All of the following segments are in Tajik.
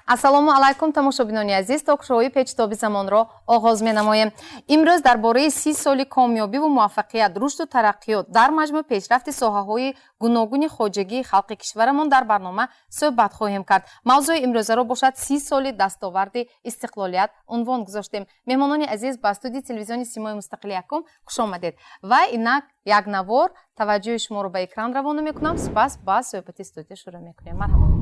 Ассалому алайкум, тамошобинони азиз. Ток-шоуи Печитоби замонро оғоз менамоем. Имрӯз дар бораи 30 соли комёбиву муваффақият, рушду тараққиёт, дар маҷмӯъ пешрафти соҳаҳои гуногуни хоҷагии халқи кишварамон дар барнома суҳбат хоҳем кард. Мавзӯи имрӯзаро бошад 30 соли дастоварди истиқлолият унвон гузоштем. Меҳмонони азиз, ба студияи телевизиони Симои Мустақили Якум хуш омадед ва инак як навор таваҷҷӯҳи шуморо ба экран равона мекунам, сипас ба суҳбати студия шурӯъ мекунем. Марҳамат.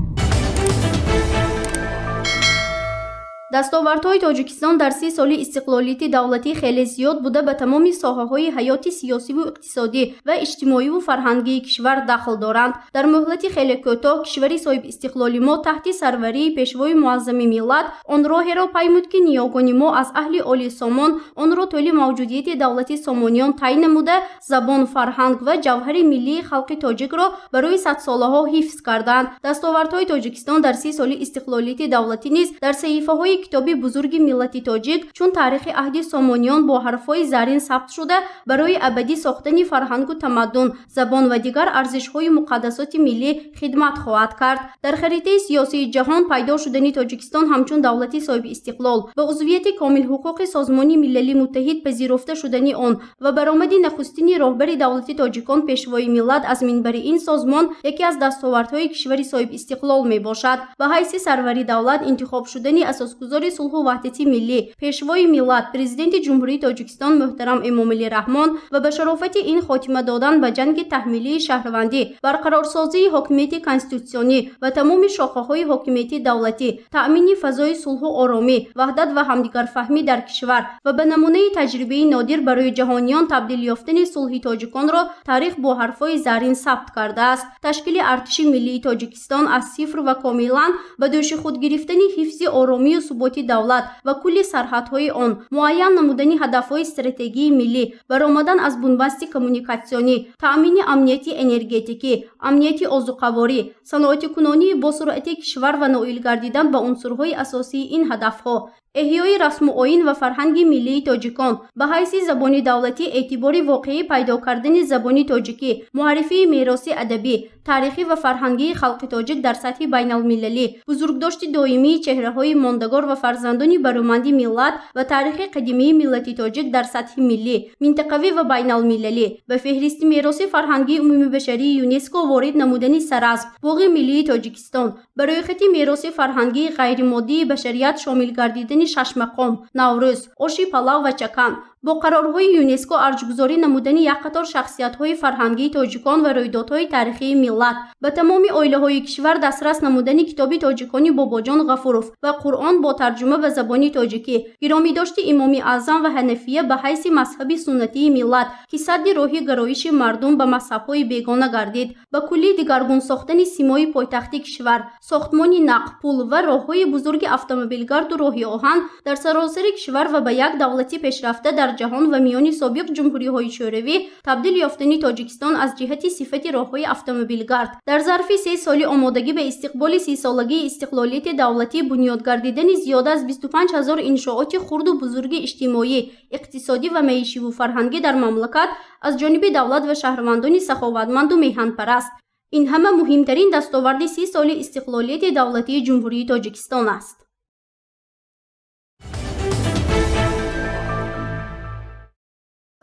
Дастовардҳои Тоҷикистон дар 30 соли истиқлолияти давлатӣ хеле зиёд буда, ба тамоми соҳаҳои ҳаёти сиёсиву иқтисодӣ ва иҷтимоиву фарҳангии кишвар дахл доранд. Дар муҳлати хеле кӯтоҳ кишвари соҳибистиқлоли мо таҳти сарварии Пешвои муаззами миллат он роҳеро паймуд, ки ниёгони мо аз аҳли Оли Сомон онро тӯли мавҷудияти давлати Сомониён тай намуда, забон, фарҳанг ва ҷавҳари миллии халқи тоҷикро барои садсолаҳо ҳифз карданд. Дастовардҳои Тоҷикистон дар 30 соли истиқлолияти давлатӣ низ дар саҳифаҳои китоби бузурги миллати тоҷик чун таърихи аҳди Сомониён бо ҳарфҳои зарин сабт шуда, барои абадӣ сохтани фарҳангу тамаддун, забон ва дигар арзишҳои муқаддасоти миллӣ хидмат хоҳад кард. Дар харитаи сиёсии ҷаҳон пайдо шудани Тоҷикистон ҳамчун давлати соҳиби истиқлол ва узвияти комилҳуқуқи Созмони Милали Муттаҳид пазируфта шудани он ва баромади нахустини роҳбари давлати тоҷикон, Пешвои миллат, аз минбари ин созмон яке аз дастовардҳои кишвари соҳибистиқлол мебошад. Ба ҳайси сарвари давлат интихоб шудани асосгузори сулҳу ваҳдати миллӣ, Пешвои миллат, Президенти Ҷумҳурии Тоҷикистон муҳтарам Эмомалӣ Раҳмон ва ба шарофати ин хотима додан ба ҷанги таҳмилии шаҳрвандӣ, барқарорсозии ҳокимияти конститутсионӣ ва тамоми шохаҳои ҳокимияти давлатӣ, таъмини фазои сулҳу оромӣ, ваҳдат ва ҳамдигарфаҳмӣ дар кишвар ва ба намунаи таҷрибаи нодир барои ҷаҳониён табдил ёфтани сулҳи тоҷиконро таърих бо ҳарфҳои зарин сабт кардааст. Ташкили Артиши миллии Тоҷикистон аз сифр ва комилан ба дӯши худ гирифтани ҳифзи оромию суботи давлат ва кулли сарҳадҳои он, муайян намудани ҳадафҳои стратегии миллӣ, баромадан аз бунбасти коммуникатсионӣ, таъмини амнияти энергетикӣ, амнияти озуқаворӣ, саноатикунонии босуръати кишвар ва ноил гардидан ба унсурҳои асосии ин ҳадафҳо, эҳёи расму оин ва фарҳанги миллии тоҷикон, ба ҳайси забони давлатӣ эътибори воқеӣ пайдо кардани забони тоҷикӣ, муаррифии мероси адабӣ, таърихӣ ва фарҳангии халқи тоҷик дар сатҳи байналмилалӣ, бузургдошти доимии чеҳраҳои мондагор ва фарзандони барӯманди миллат ва таърихи қадимии миллати тоҷик дар сатҳи миллӣ, минтақавӣ ва байналмилалӣ, ба феҳристи мероси фарҳангии умумибашарии ЮНЕСКО ворид намудани Саразм, боғи миллии Тоҷикистон, ба рӯйхати мероси фарҳангии ғайримоддии башарият шомил гардидани Шашмақом, Наврӯз, оши палав ва чакан, бо қарорҳои ЮНЕСКО арҷгузорӣ намудани як қатор шахсиятҳои фарҳангии тоҷикон ва рӯйдодҳои таърихии миллат, ба тамоми оилаҳои кишвар дастрас намудани китоби тоҷикони Бобоҷон Ғафуров ва Қуръон бо тарҷума ба забони тоҷикӣ, гиромидошти Имоми Аъзам ва ҳанафия ба ҳайси мазҳаби суннатии миллат, ки садди роҳи гароиши мардум ба мазҳабҳои бегона гардид, ба куллӣ дигаргун сохтани симои пойтахти кишвар, сохтмони нақл, пул ва роҳҳои бузурги автомобилгарду роҳи оҳан дар саросари кишвар ва ба як давлати пешрафта дар ҷаҳон ва миёни собиқ ҷумҳуриҳои шӯравӣ табдил ёфтани Тоҷикистон аз ҷиҳати сифати роҳҳои автомобилгард, дар зарфи 3 соли омодагӣ ба истиқболи 30-солагии истиқлолияти давлатӣ бунёд гардидани зиёда аз 25 ҳазор иншооти хурду бузурги иҷтимоӣ, иқтисодӣ ва маишиву фарҳангӣ дар мамлакат аз ҷониби давлат ва шаҳрвандони саховатманду меҳанпараст, ин ҳама муҳимтарин дастоварди 30 соли истиқлолияти давлатии Ҷумҳурии Тоҷикистон аст.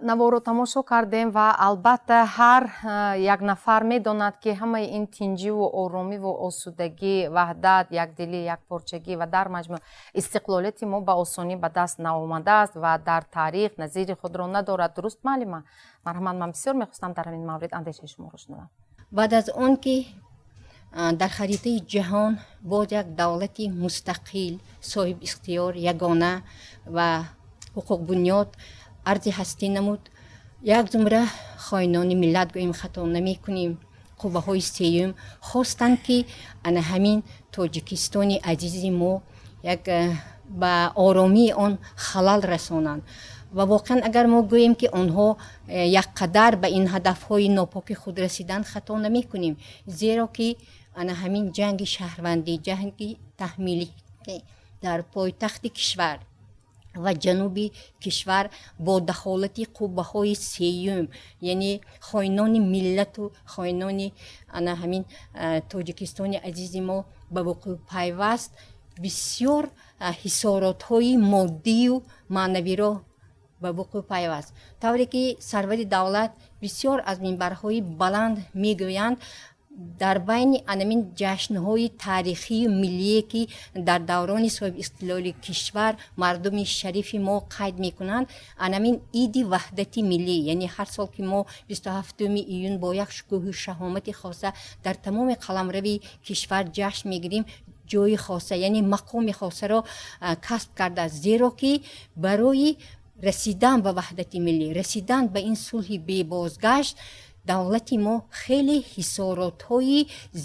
Наворо тамошо кардем ва албатта ҳар як нафар медонад, ки ҳамаи ин тинҷиву оромиву осудагӣ, ваҳдат, якдилӣ, якпорчагӣ ва дар маҷмӯъ истиқлолияти мо ба осонӣ ба даст наомадааст ва дар таърих назири худро надорад. Дуруст, муаллима? Марҳамат, ман бисёр мехостам дар ҳамин маврид андешаи шуморо шунавам. Баъд аз он ки дар харитаи ҷаҳон боз як давлати мустақил, соҳиб ихтиёр, ягона ва ҳуқуқбунёд арзи ҳастӣ намуд, як зумра хоинони миллат гӯем, хато намекунем, қувваҳои сеюм хостанд, ки ана ҳамин Тоҷикистони азизи мо як ба оромии он халал расонанд. Ва воқеан, агар мо гӯем, ки онҳо якқадар ба ин ҳадафҳои нопоки худ расиданд, хато намекунем, зеро ки ана ҳамин ҷанги шаҳрвандӣ, ҷанги таҳмилӣ дар пойтахти кишвар ва ҷануби кишвар бо дахолати қувваҳои сеюм, яъне хоинони миллату хоинони ана ҳамин Тоҷикистони азизи мо ба вуқӯъ пайваст. Бисёр ҳисоротҳои моддию маънавиро ба вуқӯъ пайваст. Тавре ки сарвари давлат бисёр аз минбарҳои баланд мегӯянд, дар байни анамин ҷашнҳои таърихию миллие, ки дар даврони соҳибистиқлоли кишвар мардуми шарифи мо қайд мекунанд, анамин Иди ваҳдати миллӣ, яъне ҳар сол ки мо 27 июн бо як шукӯҳу шаҳомати хоса дар тамоми қаламрави кишвар ҷашн мегирем, ҷои хоса, яъне мақоми хосаро касб кардааст. Зеро ки барои расидан ба ваҳдати миллӣ, расидан ба ин сулҳи бебозгашт давлати мо хеле ҳисоротҳои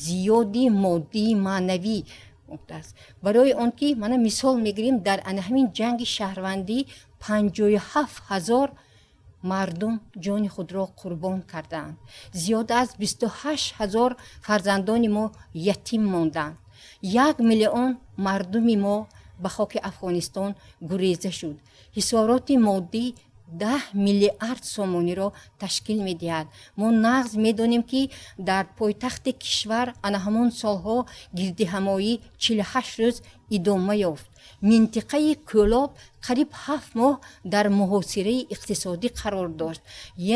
зиёди моддии маънавӣ аст. Барои он ки мана мисол мегирем, дар ана ҳамин ҷанги шаҳрвандӣ 57 000 мардум ҷони худро қурбон кардаанд, зиёда аз 28 000 фарзандони мо ятим монданд, 1 миллион мардуми мо ба хоки Афғонистон гуреза шуд. Ҳисороти моддӣ 10 миллиард сомониро ташкил медиҳад. Мо нағз медонем, ки дар пойтахти кишвар ана ҳамон солҳо гирдиҳамоӣ 48 рӯз идома ёфт. Минтиқаи Кӯлоб қариб 7 моҳ дар муҳосираи иқтисодӣ қарор дошт.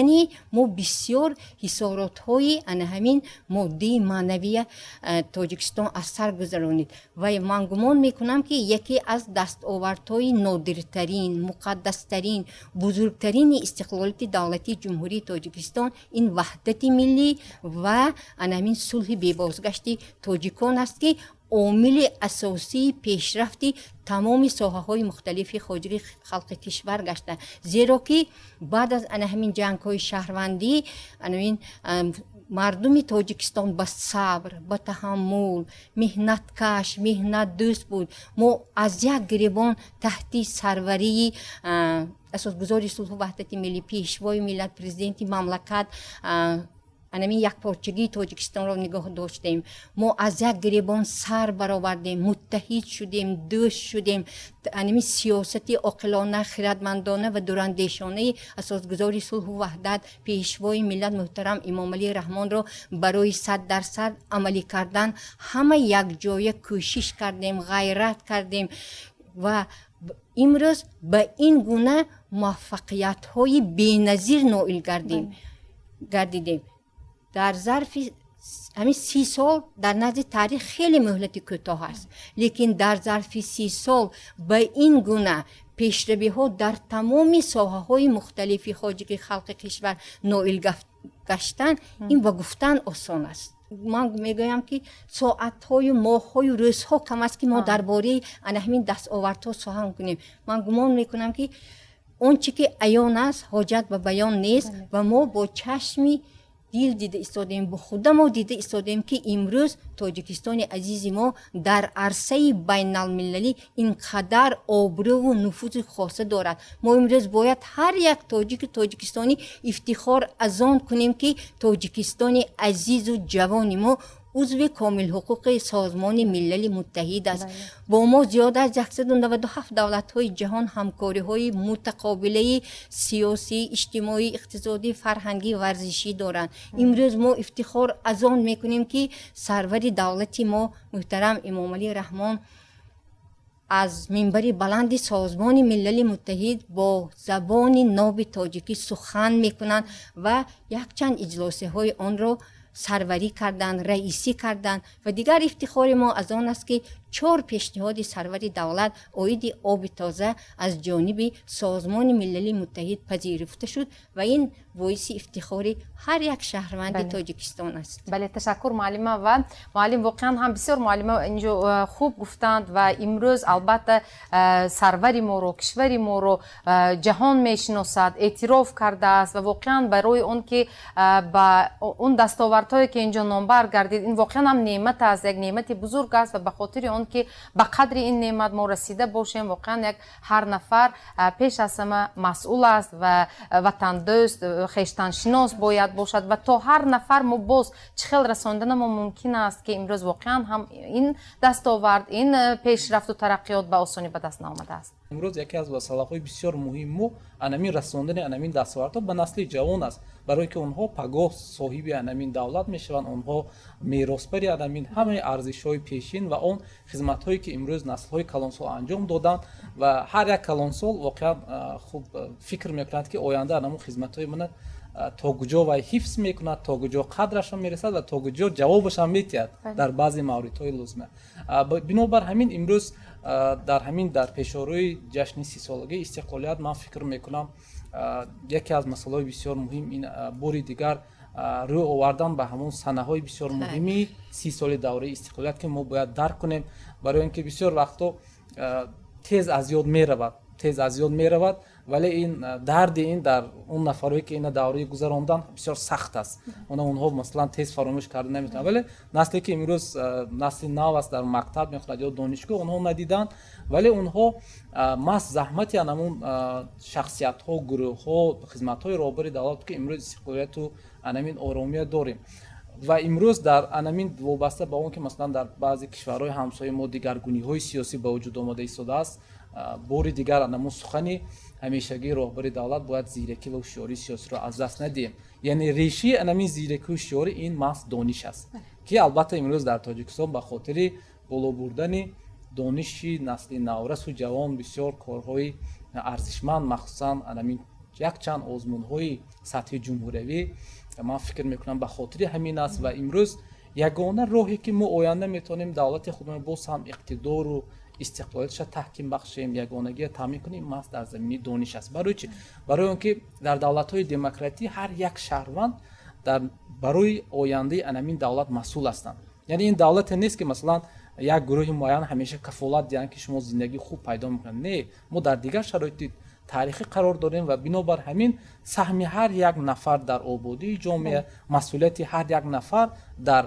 Яъне мо бисёр ҳисоротҳои ана ҳамин моддии маънавия Тоҷикистон аз сар гузаронид. Ва ман гумон мекунам, ки яке аз дастовардҳои нодиртарин, муқаддастарин, бузургтарини истиқлолияти давлатии Ҷумҳурии Тоҷикистон ин ваҳдати миллӣ ва ана ҳамин сулҳи бебозгашти тоҷикон аст, ки омили асосии пешрафти тамоми соҳаҳои мухталифи хоҷагии халқи кишвар гашта. Зеро ки баъд аз ана ҳамин ҷангҳои шаҳрвандӣ анамин мардуми Тоҷикистон ба сабр, ба таҳаммул, меҳнаткаш, меҳнатдӯст буд. Мо аз як гиребон таҳти сарварии асосгузори сулҳу ваҳдати миллӣ, Пешвои миллат, Президенти мамлакат анамин якпорчагии Тоҷикистонро нигоҳ доштем. Мо аз як гиребон сар баровардем, муттаҳид шудем, дӯст шудем. Анамин сиёсати оқилона, хирадмандона ва дурандешонаи асосгузори сулҳу ваҳдат, Пешвои миллат муҳтарам Эмомалӣ Раҳмонро барои 100% амалӣ кардан ҳама якҷоя кӯшиш кардем, ғайрат кардем ва имрӯз ба ин гуна муваффақиятҳои беназир ноил гардидем. Дар зарфи ҳамин 30 сол, дар назди таърих хеле муҳлати кӯтоҳ аст, лекин дар зарфи 30 сол ба ин гуна пешравиҳо дар тамоми соҳаҳои мухталифи хоҷагии халқи кишвар ноил гаштан, ин ба гуфтан осон аст. Ман мегӯям, ки соатҳою моҳҳою рӯзҳо кам аст, ки мо дар бораи ана ҳамин дастовардҳо сухан кунем. Ман гумон мекунам, ки он чӣ ки аён аст, ҳоҷат ба баён нест ва мо бо чашми дил дида истодем, бо худамо дида истодем, ки имрӯз Тоҷикистони азизи мо дар арсаи байналмилалӣ ин қадар обрӯву нуфузи хоса дорад. Мо имрӯз бояд ҳар як тоҷику тоҷикистонӣ ифтихор аз он кунем, ки Тоҷикистони азизу ҷавони мо узви комилҳуқуқи Созмони Милали Муттаҳид аст. Бо мо зиёда аз 197 давлатҳои ҷаҳон ҳамкориҳои мутақобилаи сиёсӣ, иҷтимоӣ, иқтисодӣ, фарҳангӣ, варзишӣ доранд. Имрӯз мо ифтихор аз он мекунем, ки сарвари давлати мо муҳтарам Эмомалӣ Раҳмон аз минбари баланди Созмони Милали Муттаҳид бо забони ноби тоҷикӣ сухан мекунанд ва якчанд иҷлосияҳои онро сарварӣ карданд, раисӣ карданд. Ва дигар ифтихори мо аз он аст, ки чор пешниҳоди сарвари давлат оиди оби тоза аз ҷониби Созмони Милали Муттаҳид пазируфта шуд ва ин боиси ифтихори ҳар як шаҳрванди Тоҷикистон аст. Бале, ташаккур, муаллима. Ва муаллим, воқеан ҳам бисёр муаллима инҷо хуб гуфтанд. Ва имрӯз албатта сарвари моро, кишвари моро ҷаҳон мешиносад, эътироф кардааст. Ва воқеан барои он ки ба он дастовардҳое, ки инҷо номбар гардид, ин воқеан ҳам неъмат аст, як неъмати бузург аст. Ва ба хотири он ки ба қадри ин неъмат мо расида бошем, воқеан як ҳар нафар пеш аз ҳама масъул аст ва ватандӯст, хештаншинос бояд бошад. Ва то ҳар нафар мо боз чӣ хел расонданамо мумкин аст, ки имрӯз воқеан ҳам ин дастовард, ин пешрафту тараққиёт ба осонӣ ба даст наомадааст. Имрӯз яке аз масъалаҳои бисёр муҳим мо анамин расондани анамин дастовардҳо ба насли ҷавон аст, барое ки онҳо пагоҳ соҳиби анамин давлат мешаванд, онҳо меросбари анамин ҳамаи арзишҳои пешин ва он хизматҳое, ки имрӯз наслҳои калонсол анҷом доданд. Ва ҳар як калонсол воқеан хуб фикр мекунад, ки оянда анамун хизматҳои мана то куҷо вай ҳифз мекунад, то куҷо қадрашон мерасад ва то куҷо ҷавобашам метиҳад дар баъзе мавридҳои лозима. Бинобар ҳамин имрӯз дар ҳамин дар пешорӯи ҷашни 30-солагии истиқлолият ман фикр мекунам, яке аз масъалаҳои бисёр муҳим ин бори дигар рӯ овардан ба ҳамон санаҳои бисёр муҳими 30 соли давраи истиқлолият, ки мо бояд дарк кунем, барои он ки бисёр вақтҳо тез аз ёд меравад, тез аз ёд меравад. Вале ин дарди ин дар он нафарое, ки ина давраи гузарондан, бисёр сахт аст. Она онҳо масалан тез фаромӯш карда наметавонанд. Вале насле, ки имрӯз насли нав аст, дар мактаб мехонад ё донишгоҳ, онҳо надиданд, вале онҳо маҳз заҳмати анамун шахсиятҳо, гурӯҳҳо, хизматҳои роҳбари давлат, ки имрӯз истиқлолияту анамин оромия дорем. Ва имрӯз дар анамин вобаста ба он ки масалан дар баъзе кишварҳои ҳамсояи мо дигаргуниҳои сиёсӣ ба вуҷуд омада истодааст, бори дигар анамун сухани ҳамешагии роҳбари давлат: бояд зиракӣ ва ҳушёрии сиёсиро аз даст надиҳем. Яъне решаи анамин зиракӣ, ҳушёрӣ ин маҳз дониш аст, ки албатта имрӯз дар Тоҷикистон ба хотири боло бурдани дониши насли наврасу ҷавон бисёр корҳои арзишманд, махсусан анамин якчанд озмунҳои сатҳи ҷумҳуриявӣ, ман фикр мекунам, ба хотири ҳамин аст. Ва имрӯз ягона роҳе, ки мо оянда метавонем давлати худро боз ҳам иқтидору истиқлолиятша таҳким бахшем, ягонагиро таъмин кунем, маҳз дар заминаи дониш аст. Барои чӣ? Барои он ки дар давлатҳои демократӣ ҳар як шаҳрванд дар барои ояндаи анамин давлат масъул ҳастанд. Яъне ин давлате нест, ки масалан як гурӯҳи муайян ҳамеша кафолат диҳанд, ки шумо зиндагии хуб пайдо мекунед. Не, мо дар дигар шароити таърихӣ қарор дорем ва бинобар ҳамин саҳми ҳар як нафар дар ободии ҷомеа, масъулияти ҳар як нафар дар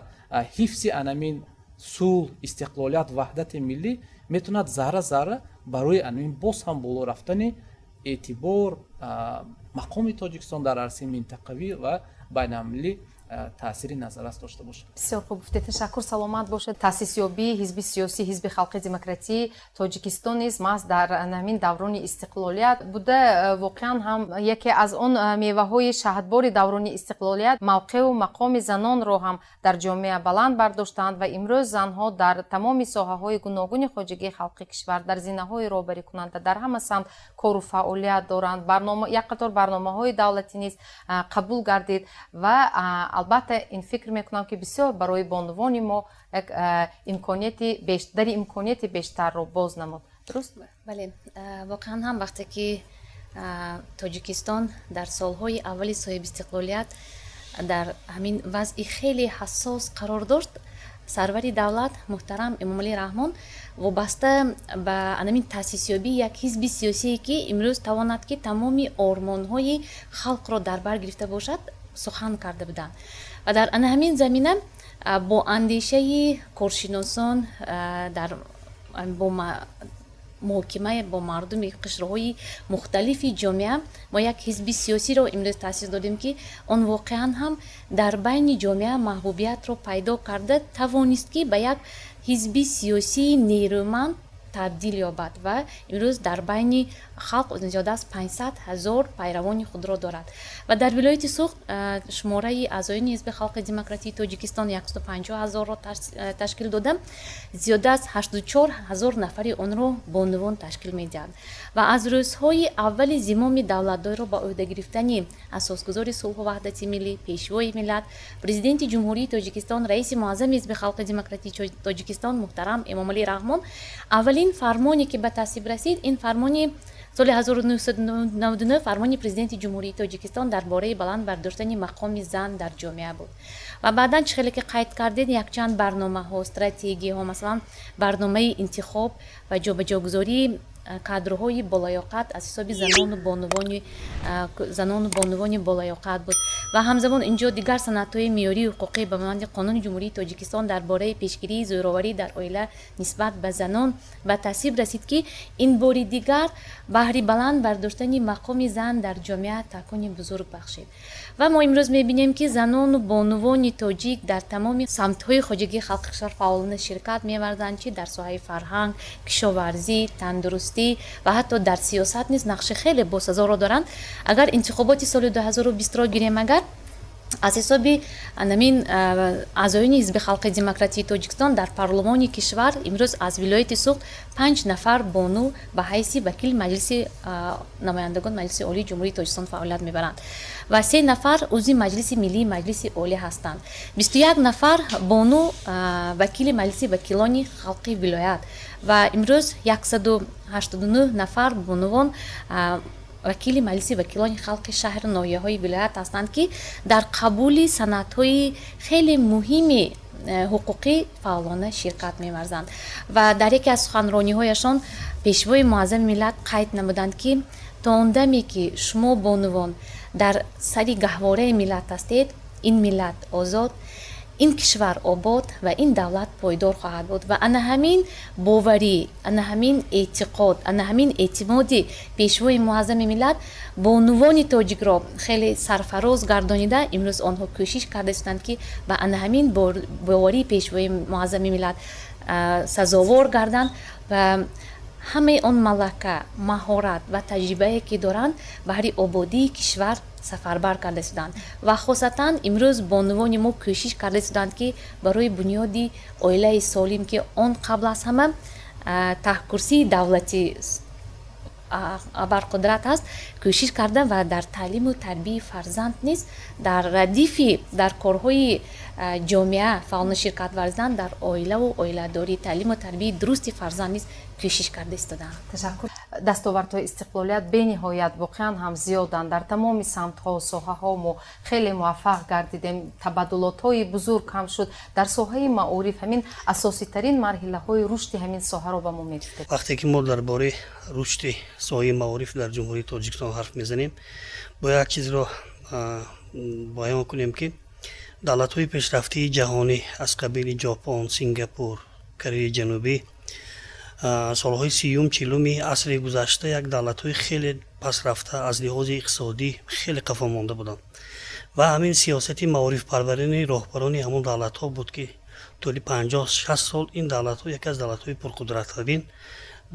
ҳифзи анамин сулҳ, истиқлолият, ваҳдати миллӣ метавонад зарра зарра барои анамин боз ҳам боло рафтани эътибор, мақоми Тоҷикистон дар арсаи минтақавӣ ва байналмилалӣ таъсири назаррас дошта бошад. Бисёр хуб гуфтед, ташаккур, саломат бошед. Таъсисёбии ҳизби сиёсӣ Ҳизби халқи демократии Тоҷикистон низ маҳз дар ҳамин даврони истиқлолият буда. Воқеан ҳам яке аз он меваҳои шаҳдбори даврони истиқлолият мавқеу мақоми занонро ҳам дар ҷомеа баланд бардоштанд ва имрӯз занҳо дар тамоми соҳаҳои гуногуни хоҷагии халқи кишвар дар зинаҳои роҳбарикунанда дар ҳама самт кору фаъолият доранд. Як қатор барномаҳои давлатӣ низ қабул гардид ва албатта ин фикр мекунам, ки бисёр барои бонувони мо як имконияти дари имконияти бештарро боз намуд. Дуруст? Бале, воқеан ҳам, вақте ки Тоҷикистон дар солҳои аввали соҳибистиқлолият дар ҳамин вазъи хеле ҳассос қарор дошт, сарвари давлат муҳтарам Эмомалӣ Раҳмон вобаста ба анамин таъсисёбии як ҳизби сиёсие, ки имрӯз тавонад, ки тамоми ормонҳои халқро дар бар гирифта бошад, сухан карда буданд. Ва дар ана ҳамин замина бо андешаи коршиносон, дар бо муҳокима бо мардуми қишрҳои мухталифи ҷомеа мо як ҳизби сиёсиро имрӯз таъсис додем, ки он воқеан ҳам дар байни ҷомеа маҳбубиятро пайдо карда тавонист, ки ба як ҳизби сиёсии нерӯманд табдил ёбад ва имрӯз дар байни халқ зиёда аз 500 ҳазор пайравони худро дорад. Ва дар вилояти Суғд шумораи аъзоёни Ҳизби халқи демократии Тоҷикистон 150 ҳазорро ташкил дода, зиёда аз 84 ҳазор нафари онро бонувон ташкил медиҳанд. Ва аз рӯзҳои аввали зимоми давлатдориро ба ӯҳда гирифтани асосгузори сулҳу ваҳдати миллӣ, Пешвои миллат, Президенти Ҷумҳурии Тоҷикистон, раиси муаззами Ҳизби халқи демократии Тоҷикистон муҳтарам Эмомалӣ Раҳмон аввалин фармоне, ки ба тасвиб расид, ин фармони соли 1999, фармони Президенти Ҷумҳурии Тоҷикистон дар бораи баланд бардоштани мақоми зан дар ҷомеа буд. Ва баъдан, чӣ хеле ки қайд кардед, якчанд барномаҳо, стратегияҳо, масалан, барномаи интихоб ва ҷобаҷогузории кадрҳои болаёқат аз ҳисоби занону бонувони болаёқат буд. Ва ҳамзамон инҷо дигар санадҳои меъёрии ҳуқуқӣ ба монанди Қонуни Ҷумҳурии Тоҷикистон дар бораи пешгирии зӯроварӣ дар оила нисбат ба занон ба тасвиб расид, ки ин бори дигар баҳри баланд бардоштани мақоми зан дар ҷомеа такони бузург бахшид. Ва мо имрӯз мебинем, ки занону бонувони тоҷик дар тамоми самтҳои хоҷагии халқи кишвар фаъолона ширкат меварзанд, чи дар соҳаи фарҳанг, кишоварзӣ, тандурустӣ. ватандӯстӣ ва ҳатто дар сиёсат низ нақши хеле босазоро доранд. Агар интихоботи соли 2020-ро гирем, агар аз ҳисоби анамин аъзоёни Ҳизби халқи демократии Тоҷикистон дар парлумони кишвар имрӯз аз вилояти Суғд панҷ нафар бону ба ҳайси вакили Маҷлиси намояндагон, Маҷлиси Олии Ҷумҳурии Тоҷикистон фаъолият мебаранд ва се нафар узви Маҷлиси Миллии Маҷлиси Олӣ ҳастанд. 21 нафар бону вакили Маҷлиси вакилони халқи вилоят ва имрӯз 189 нафар бонувон вакили Маҷлиси вакилони халқи шаҳру ноҳияҳои вилоят ҳастанд, ки дар қабули санадҳои хеле муҳими ҳуқуқӣ фаъолона ширкат меварзанд. Ва дар яке аз суханрониҳояшон Пешвои Муаззами миллат қайд намуданд, ки то он даме ки шумо бонувон дар сари гаҳвораи миллат ҳастед, ин миллат озод, ин кишвар обод ва ин давлат пойдор хоҳад буд. Ва ана ҳамин боварӣ, ана ҳамин эътиқод, ана ҳамин эътимоди Пешвои Муаззами миллат бонувони тоҷикро хеле сарфароз гардонида, имрӯз онҳо кӯшиш карда истоданд, ки ба ана ҳамин боварии Пешвои Муаззами миллат сазовор гарданд ва ҳамаи он малака, маҳорат ва таҷрибае, ки доранд, баҳри ободии кишвар сафарбар карда истоданд. Ва хосатан имрӯз бонувони мо кӯшиш карда истоданд, ки барои бунёди оилаи солим, ки он қабл аз ҳама таҳкурсии давлати абарқудрат аст, кӯшиш карда ва дар таълиму тарбияи фарзанд низ дар радифи дар корҳои ҷомеа фаъолона ширкат варзидан, дар оилаву оиладорӣ, таълиму тарбияи дурусти фарзанд низ кӯшиш карда истоданд. Ташаккур. Дастовардҳои истиқлолият бениҳоят воқеан ҳам зиёданд. Дар тамоми самтҳо, соҳаҳо мо хеле муваффақ гардидем, табаддулотҳои бузург ҳам шуд. Дар соҳаи маориф ҳамин асоситарин марҳилаҳои рушди ҳамин соҳаро ба мо мегуфтед. Вақте ки мо дар бораи рушди соҳаи маориф дар Ҷумҳурии Тоҷикистон ҳарф мезанем, бояд як чизро баён кунем, ки давлатҳои пешрафтии ҷаҳонӣ аз қабили Ҷопон, Сингапур, Кореяи Ҷанубӣ солҳои сиюм, чилуми асри гузашта як давлатҳои хеле пасрафта, аз лиҳози иқтисодӣ хеле қафо монда буданд ва ҳамин сиёсати маорифпарварии роҳбарони ҳамон давлатҳо буд, ки тӯли 50-60 сол ин давлатҳо яке аз давлатҳои пурқудраттарин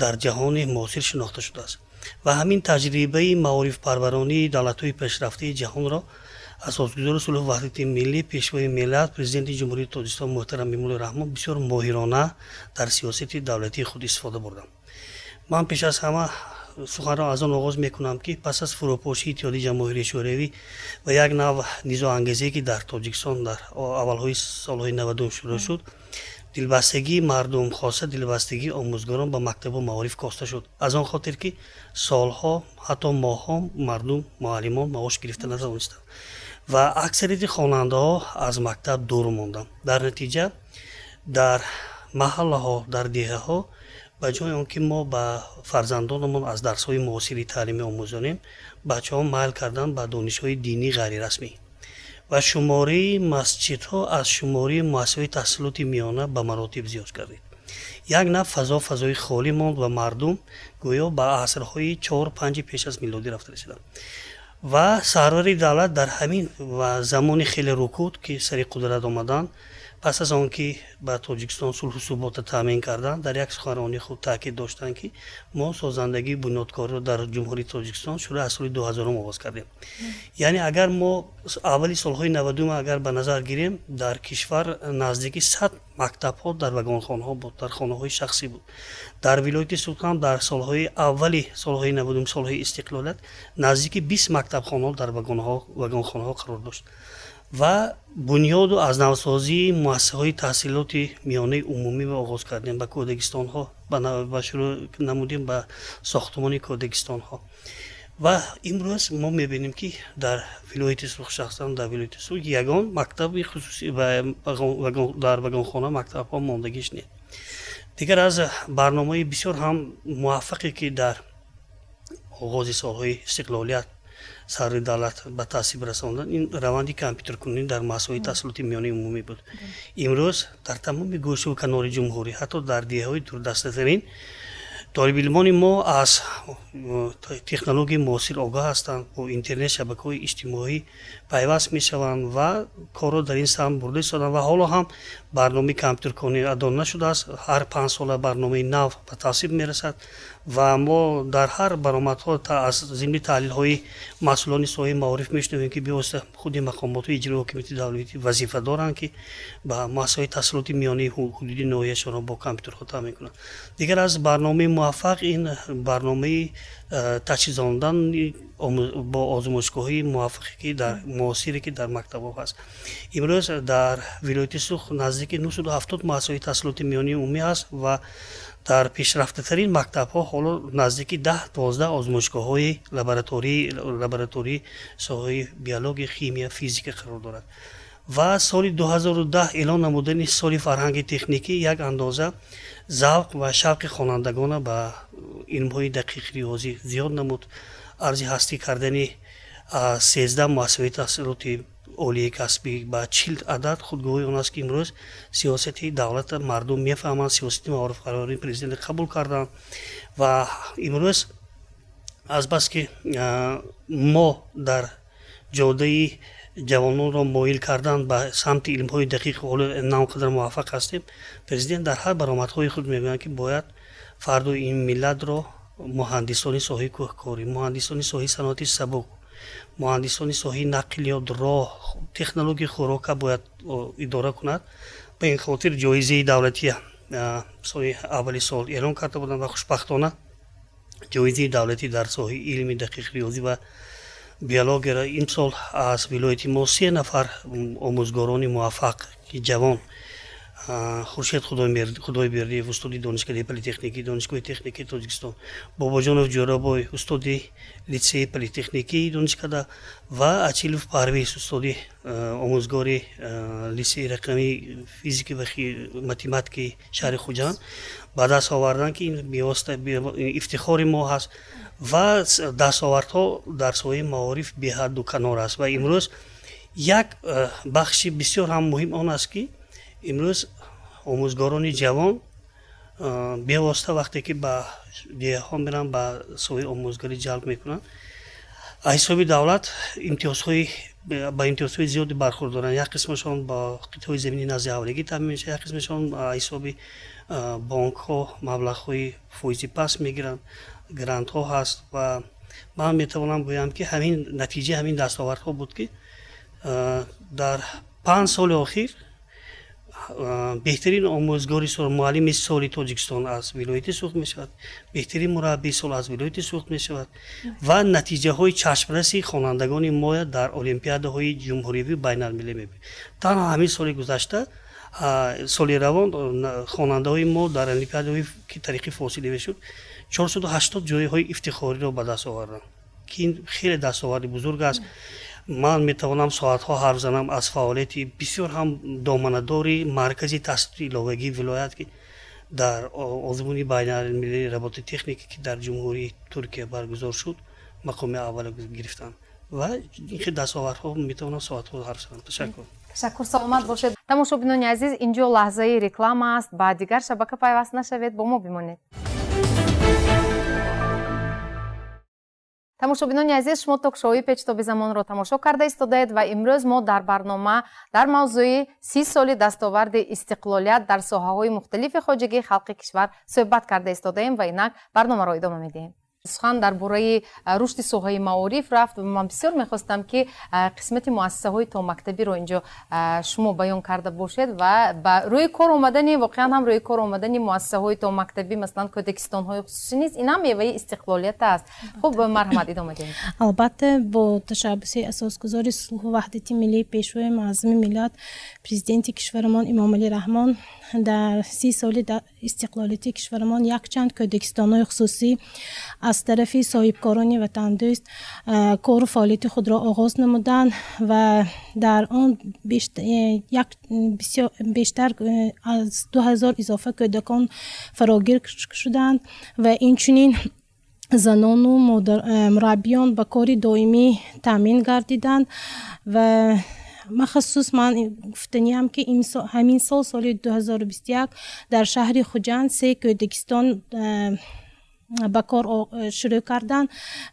дар ҷаҳони муосир шинохта шудааст. Ва ҳамин таҷрибаи маорифпарваронии давлатҳои пешрафтаи ҷаҳонро Асосгузори сулҳу ваҳдати миллӣ, Пешвои миллат, Президенти Ҷумҳурии Тоҷикистон муҳтарам Эмомалӣ Раҳмон бисёр моҳирона дар сиёсати давлатии худ истифода бурданд. Ман пеш аз ҳама суханро аз он оғоз мекунам, ки пас аз фурӯпошии Иттиҳоди Ҷамоҳирии Шӯравӣ ва як нав низоангезие, ки дар Тоҷикистон дар аввалҳои солҳои 90-ум шурӯъ шуд, дилбастагии мардум, хоса дилбастагии омӯзгорон ба мактабу маориф коста шуд, аз он хотир ки солҳо, ҳатто моҳҳо мардум, муаллимон маош гирифта натавонистанд ва аксарияти хонандаҳо аз мактаб дур монданд. Дар натиҷа дар маҳаллаҳо, дар деҳаҳо, ба ҷои он ки мо ба фарзандонамон аз дарсҳои муосири таълимӣ омӯзонем, бачаҳо майл карданд ба донишҳои динии ғайрирасмӣ ва шумораи масҷидҳо аз шумораи муассисаҳои таҳсилоти миёна ба маротиб зиёд гардид. Як нав фазо, фазои холӣ монд ва мардум гӯё ба асрҳои чор, панҷи пеш аз милодӣ рафта расиданд. Ва сарвари давлат дар ҳамин замони хеле рукуд, ки сари қудрат омаданд, пас аз он ки ба Тоҷикистон сулҳу субота таъмин карданд, дар як суханронии худ таъкид доштанд, ки мо созандагии бунёдкориро дар Ҷумҳурии Тоҷикистон шурӯъ аз соли 2000-ум оғоз кардем. Яъне агар мо аввали солҳои 90-ум агар ба назар гирем, дар кишвар наздики 100 мактабҳо дар вагонхонаҳо буд, дар хонаҳои шахсӣ буд. Дар вилояти Суғд ҳам дар солҳои аввали солҳои 90-ум, солҳои истиқлолият, наздики 20 мактабхонаҳо дар вагонхонаҳо қарор дошт ва бунёду аз навсозии муассисаҳои таҳсилоти миёнаи умумӣ оғоз кардем, ба кӯдакистонҳо ба шурӯъ намудем, ба сохтмони кӯдакистонҳо. Ва имрӯз мо мебинем, ки дар вилояти Суғд, шахсан дар вилояти Суғд, ягон мактаби хусусӣ дар вагонхона мактабҳо мондагиш не. Дигар аз барномаи бисёр ҳам муваффақе, ки дар оғози солҳои истиқлолият сарвари давлат ба тасвиб расондан, ин раванди компютеркунонӣ дар муассисаҳои таҳсилоти миёнаи умумӣ буд. Имрӯз дар тамоми гӯшаву канори ҷумҳурӣ, ҳатто дар деҳаҳои дурдастатарин. Толибилмони мо аз технологияи муосир огаҳ ҳастанд, бо интернет, шабакаҳои иҷтимоӣ пайваст мешаванд ва корро дар ин самт бурда истоданд. Ва ҳоло ҳам барномаи компютеркунӣ адо нашудааст. Ҳар 5 сола барномаи нав ба тасвиб мерасад ва мо дар ҳар баромадҳо аз зимни таҳлилҳои масъулони соҳаи маориф мешунавем, ки бевосита худи мақомоти иҷрои ҳокимияти давлатӣ вазифа доранд, ки ба муассисаҳои таҳсилоти миёнаи ҳудуди ноҳияшонро бо компютерҳо таъмин кунанд. Дигар аз барномаи муваффақ ин барномаи таҷҳизондан бо озмоишгоҳҳои муваффақе, ки дар муосире, ки дар мактабҳо ҳаст. Имрӯз дар вилояти Суғд наздики 970 муассисаҳои таҳсилоти миёнаи умумӣ ҳаст ва дар пешрафтатарин мактабҳо ҳоло наздики 10-12 озмоишгоҳҳои лаборатории соҳаи биология, химия, физика қарор дорад. Ва соли 2010 эълон намудани соли фарҳанги техникӣ як андоза завқ ва шавқи хонандагона ба илмҳои дақиқ, риёзӣ зиёд намуд. Арзи ҳастӣ кардани 13 муассисаҳои таҳсилоти олии касбӣ ба 40 адад худгувоҳи он аст, ки имрӯз сиёсати давлата мардум мефаҳманд, сиёсати маорифпарварии президентро қабул карданд. Ва имрӯз азбаски мо дар ҷодаи ҷавононро моил кардан ба самти илмҳои дақиқ ҳоло на он қадар муваффақ ҳастем, президент дар ҳар баромадҳои худ мегӯянд, ки бояд фардои ин миллатро муҳандисони соҳаи кӯҳкорӣ, муҳандисони соҳаи саноати сабук, муҳандисони соҳаи нақлиёт, роҳ, технологияи хӯрока бояд идора кунад. Ба ин хотир ҷоизаи давлатӣ соли аввали сол эълон карда буданд ва хушбахтона ҷоизаи давлатӣ дар соҳаи илми дақиқ, риёзӣ ва биологияро имсол аз вилояти мо се нафар омӯзгорони муваффақ, ки ҷавон: Хуршед Худойбердиев, устоди Донишкадаи политехникии Донишгоҳи техникии Тоҷикистон, Бобоҷонов Ҷӯрабой, устоди литсеи политехникии донишкада, ва Ачилов Парвиз, устоди омӯзгори литсеи рақамии физики ва математикаи шаҳри Хуҷанд ба даст оварданд, ки ин бевосита ифтихори мо ҳаст. Ва дастовардҳо дар соҳаи маориф беҳадду канор аст. Ва имрӯз як бахши бисёр ҳам муҳим он аст, ки имрӯз омӯзгорони ҷавон бевосита вақте ки ба деҳаҳо мераванд, ба соҳаи омӯзгарӣ ҷалб мекунанд, аз ҳисоби давлат имтиёзҳои ба имтиёзҳои зиёде бархурдоранд. Як қисмашон ба қитъаҳои замини назди ҳавлигӣ таъмин мешавад, як қисмашон ҳисоби бонкҳо маблағҳои фоизи паст мегиранд, грантҳо ҳаст. Ва ман метавонам гӯям, ки ҳамин натиҷаи ҳамин дастовардҳо буд, ки дар 5 соли охир беҳтарин омӯзгори сол, муаллими соли Тоҷикистон аз вилояти Суғд мешавад, беҳтарин мураббии сол аз вилояти Суғд мешавад ва натиҷаҳои чашмраси хонандагони мо дар олимпиадаҳои ҷумҳуриявӣ, байналмилалӣ мебинем. Танҳо ҳамин соли гузашта, соли равон, хонандаҳои мо дар олимпиадаҳое, ки тариқи фосилавӣ шуд, 480 ҷойҳои ифтихориро ба даст оварданд, ки ин хеле дастоварди бузург аст. Ман метавонам соатҳо ҳарф занам аз фаъолияти бисёр ҳам доманадори маркази таҳсилоти иловагии вилоят, ки дар озмуни байналмилалии робототехника, ки дар Ҷумҳурии Туркия баргузор шуд, мақоми аввалро гирифтанд. Ва ин хел дастовардҳо метавонам соатҳо ҳарф занам. Ташаккур. Ташаккур, саломат бошед. Тамошобинони азиз, инҷо лаҳзаи реклама аст. Ба дигар шабака пайваст нашавед, бо мо бимонед. Тамошобинони азиз, шумо ток-шоуи Печтоби замонро тамошо карда истодаед ва имрӯз мо дар барнома дар мавзӯи 30 соли дастоварди истиқлолият дар соҳаҳои мухталифи хоҷагии халқи кишвар суҳбат карда истодаем ва инак барномаро идома медиҳем. Сухан дар бораи рушди соҳаи маориф рафт. Ман бисёр мехостам, ки қисмати муассисаҳои томактабиро инҷо шумо баён карда бошед ва ба рӯи кор омадани, воқеан ҳам рӯи кор омадани муассисаҳои томактабӣ, масалан, кӯдакистонҳои хусусӣ низ ин ҳам меваи истиқлолият аст. Хуб, марҳамат, идома диҳед. Албатта, бо ташаббуси асосгузори сулҳу ваҳдати миллӣ, Пешвои муаззами миллат, Президенти кишварамон Эмомалӣ Раҳмон дар 30 соли истиқлолияти кишварамон якчанд кӯдакистонҳои хусусӣ аз тарафи соҳибкорони ватандӯст кору фаъолияти худро оғоз намуданд ва дар он бештар аз 2000 изофа кӯдакон фарогир шуданд ва инчунин занону мураббиён ба кори доимӣ таъмин гардиданд. Ва махсус ман гуфтаниам, ки ҳамин сол, соли 2021, дар шаҳри Хуҷанд се кӯдакистон. Ба кор шурӯъ карданд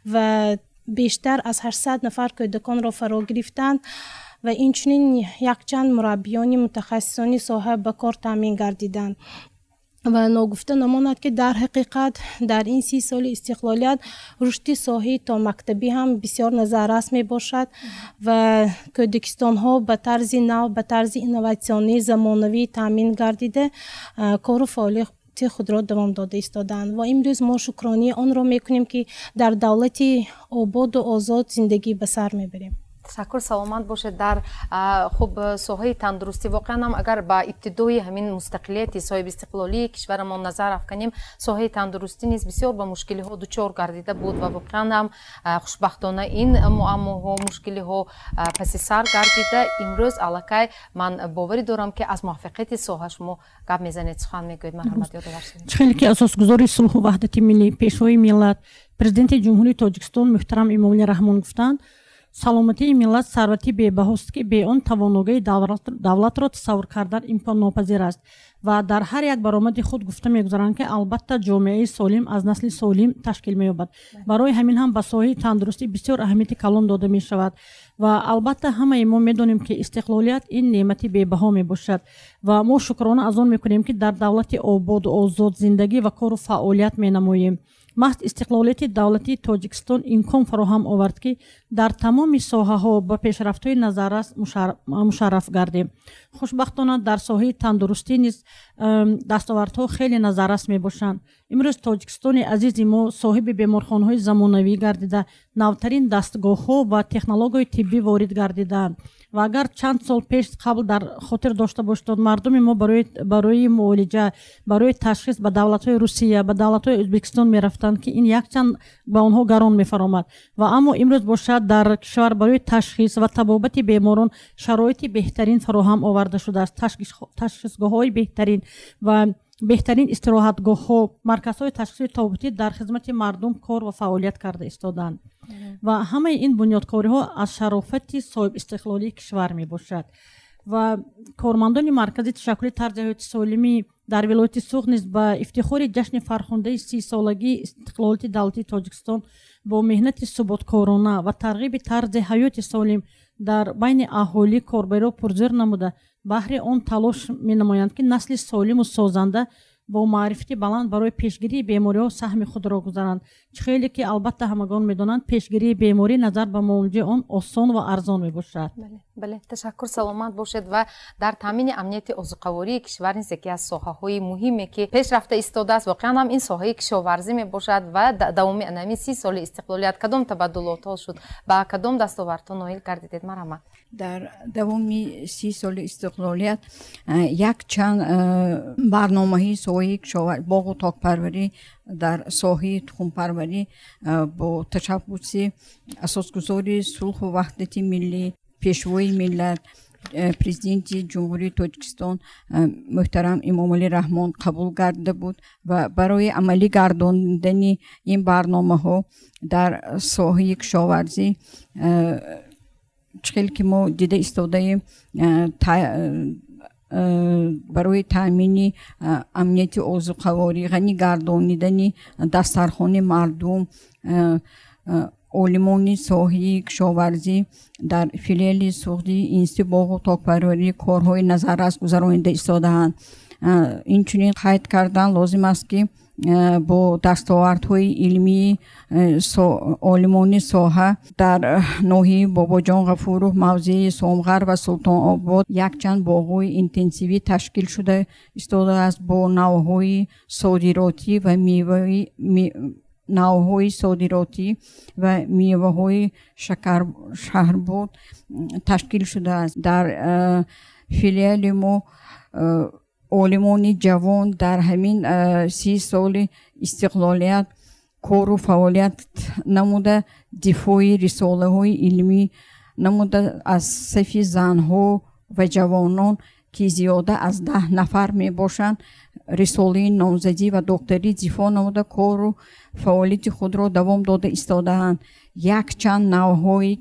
ва бештар аз 800 нафар кӯдаконро фаро гирифтанд ва инчунин якчанд мураббиёни мутахассисони соҳа ба кор таъмин гардиданд. Ва ногуфта намонад, ки дар ҳақиқат дар ин 30 соли истиқлолият рушди соҳаи томактабӣ ҳам бисёр назаррас мебошад ва кӯдакистонҳо ба тарзи нав, ба тарзи инноватсионӣ, замонавӣ таъмин гардида, кору фаъолияти худро давом дода истодаанд. Ва имрӯз мо шукронии онро мекунем, ки дар давлати ободу озод зиндагӣ ба сар мебарем. Ташаккур, саломат бошед. Дар хуб, соҳаи тандурустӣ воқеан ҳам, агар ба ибтидои ҳамин мустақилияти соҳибистиқлолии кишварамон назар афканем, соҳаи тандурустӣ низ бисёр ба мушкилиҳо дучор гардида буд ва воқеан ҳам, хушбахтона, ин муаммоҳо, мушкилиҳо паси сар гардида, имрӯз аллакай ман боварӣ дорам, ки аз муваффақияти соҳа шумо гап мезанед, сухан мегӯед. Марҳамат, ёдовар шавед. Чӣ хеле ки асосгузори сулҳу ваҳдати миллӣ, Пешвои миллат, Президенти Ҷумҳурии Тоҷикистон муҳтарам Эмомалӣ Раҳмон гуфтанд: «Саломатии миллат сарвати бебаҳост, ки бе он тавоногии давлатро тасаввур кардан имконнопазир аст». Ва дар ҳар як баромади худ гуфта мегузаранд, ки албатта ҷомеаи солим аз насли солим ташкил меёбад. Барои ҳамин ҳам ба соҳаи тандурустӣ бисёр аҳамияти калон дода мешавад. Ва албатта ҳамаи мо медонем, ки истиқлолият ин неъмати бебаҳо мебошад ва мо шукрона аз он мекунем, ки дар давлати ободу озод зиндагӣ ва кору фаъолият менамоем. Маҳз истиқлолияти давлатии Тоҷикистон имкон фароҳам овард, ки дар тамоми соҳаҳо ба пешрафтҳои назаррас мушарраф гардем. Хушбахтона, дар соҳаи тандурустӣ низ дастовардҳо хеле назаррас мебошанд. Имрӯз Тоҷикистони азизи мо соҳиби беморхонаҳои замонавӣ гардида, навтарин дастгоҳҳо ва технологияи тиббӣ ворид гардидаанд. Ва агар чанд сол пеш, қабл дар хотир дошта бошед, мардуми мо барои муолиҷа, барои ташхис ба давлатҳои Русия, ба давлатҳои Ӯзбекистон мерафтанд, ки ин якчанд ба онҳо гарон мефаромад. Ва аммо имрӯз бошад, дар кишвар барои ташхис ва табобати беморон шароити беҳтарин фароҳам оварда шудааст. Ташхисгоҳҳои беҳтарин ва беҳтарин истироҳатгоҳҳо, марказҳои ташхисии табобатӣ дар хизмати мардум кор ва фаъолият карда истодаанд. Ва ҳамаи ин бунёдкориҳо аз шарофати соҳибистиқлолии кишвар мебошад. Ва кормандони маркази ташаккули тарзи ҳаёти солимӣ дар вилояти Суғд низ ба ифтихори ҷашни фархундаи 30-солагии истиқлолияти давлатии Тоҷикистон бо меҳнати суботкорона ва тарғиби тарзи ҳаёти солим дар байни аҳолӣ корбариро пурзӯр намуда, баҳри он талош менамоянд, ки насли солиму созанда бо маърифати баланд барои пешгирии бемориҳо саҳми худро гузаранд. Чӣ хеле ки албатта ҳамагон медонанд, пешгирии беморӣ назар ба муолиҷаи он осон ва арзон мебошад. Бале, ташаккур, саломат бошед. Ва дар таъмини амнияти озуқавории кишвар низ яке аз соҳаҳои муҳиме, ки пеш рафта истодааст, воқеан ҳам ин соҳаи кишоварзӣ мебошад. Ва давоми анами 30 соли истиқлолият кадом табаддулотҳо шуд, ба кадом дастовардҳо ноил гардидед? Марҳамат. Дар давоми 30 соли истиқлолият якчанд барномаҳои соҳаи боғу токпарварӣ, дар соҳаи тухмпарварӣ бо ташаббуси асосгузори сулҳу ваҳдати миллӣ, Пешвои миллат, Президенти Ҷумҳурии Тоҷикистон муҳтарам Эмомалӣ Раҳмон қабул гардида буд. Ва барои амалӣ гардондани ин барномаҳо дар соҳаи кишоварзӣ, чӣ хел ки мо дида истодаем, барои таъмини амнияти озуқаворӣ, ғанӣ гардонидани дастархони мардум, олимони соҳаи кишоварзӣ дар филиали Суғди Институти боғу токпарварӣ корҳои назаррас гузаронида истодаанд. Инчунин қайд кардан лозим аст, ки бо дастовардҳои илмии олимони соҳа дар ноҳияи Бобоҷон Ғафуров, мавзеи Сомғар ва Султонобод якчанд боғҳои интенсивӣ ташкил шуда истодааст бо навъҳои содиротӣ ва меваи, навъҳои содиротӣ ва меваҳои шаҳрбод ташкил шудааст. Дар филиали мо олимони ҷавон дар ҳамин 30 соли истиқлолият кору фаъолият намуда, дифои рисолаҳои илмӣ намуда, аз сафи занҳо ва ҷавонон, ки зиёда аз 10 нафар мебошанд. Рисолаи номзадӣ ва докторӣ дифоъ намуда, кору фаъолияти худро давом дода истодаанд. Якчанд навъҳое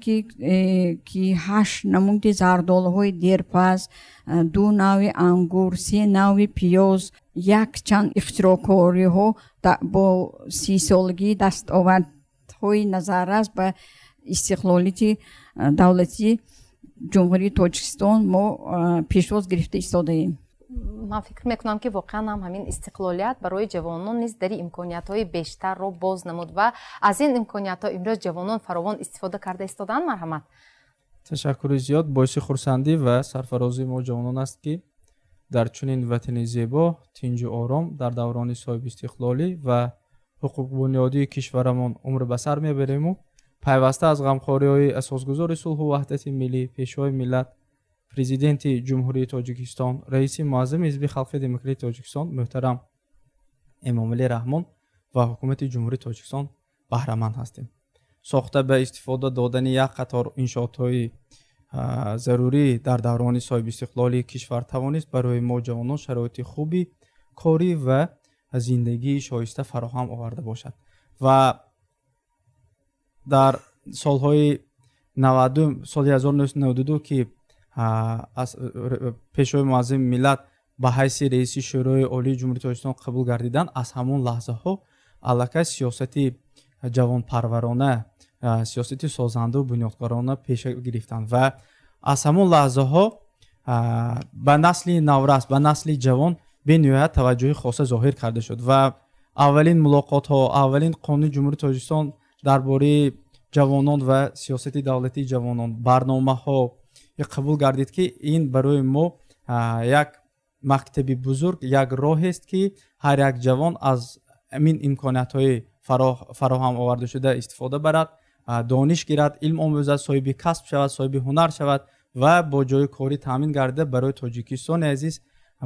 ки ҳашт намуди зардолуҳои дерпаз, ду навъи ангур, се навъи пиёз, якчанд ихтироъкориҳо бо 30-солагии дастовардҳои назаррас ба истиқлолияти давлатии Ҷумҳурии Тоҷикистон мо пешвоз гирифта истодаем. Ман фикр мекунам, ки воқеан ҳам ҳамин истиқлолият барои ҷавонон низ дари имкониятҳои бештарро боз намуд ва аз ин имкониятҳо имрӯз ҷавонон фаровон истифода карда истодаанд. Марҳамат. Ташаккури зиёд. Боиси хурсандӣ ва сарфарозии мо ҷавонон аст, ки дар чунин ватани зебо, тинҷу ором, дар даврони соҳибистиқлолӣ ва ҳуқуқбунёдии кишварамон умр ба сар мебариму пайваста аз ғамхориҳои асосгузори сулҳу ваҳдати миллӣ, Пешвои миллат, Президенти Ҷумҳурии Тоҷикистон, Раиси Муаззами Ҳизби Халқи Демократии Тоҷикистон муҳтарам Эмомалӣ Раҳмон ва Ҳукумати Ҷумҳурии Тоҷикистон баҳраманд ҳастем. Сохта ба истифода додани як қатор иншоотҳои зарурӣ дар даврони соҳибистиқлолии кишвар тавонист барои мо ҷавонон шароити хуби корӣ ва зиндагии шоиста фароҳам оварда бошад. Ва дар солҳои 90, соли 1992, ки аз Пешвои Муаззами миллат ба ҳайси Раиси Шӯрои Олии Ҷумҳурии Тоҷикистон қабул гардиданд, аз ҳамон лаҳзаҳо аллакай сиёсати ҷавонпарварона, сиёсати созандаву бунёдкорона пеша гирифтанд ва аз ҳамон лаҳзаҳо ба насли наврас, ба насли ҷавон бениҳоят таваҷҷӯҳи хоса зоҳир карда шуд. Ва аввалин мулоқотҳо, аввалин Қонуни Ҷумҳурии Тоҷикистон дар бораи ҷавонон ва сиёсати давлатии ҷавонон, барномаҳо қабул гардид, ки ин барои мо як мактаби бузург, як роҳест, ки ҳар як ҷавон аз ҳамин имкониятҳои фароҳам оварда шуда истифода барад, дониш гирад, илм омӯзад, соҳиби касб шавад, соҳиби ҳунар шавад ва бо ҷои корӣ таъмин гардида, барои Тоҷикистони азиз,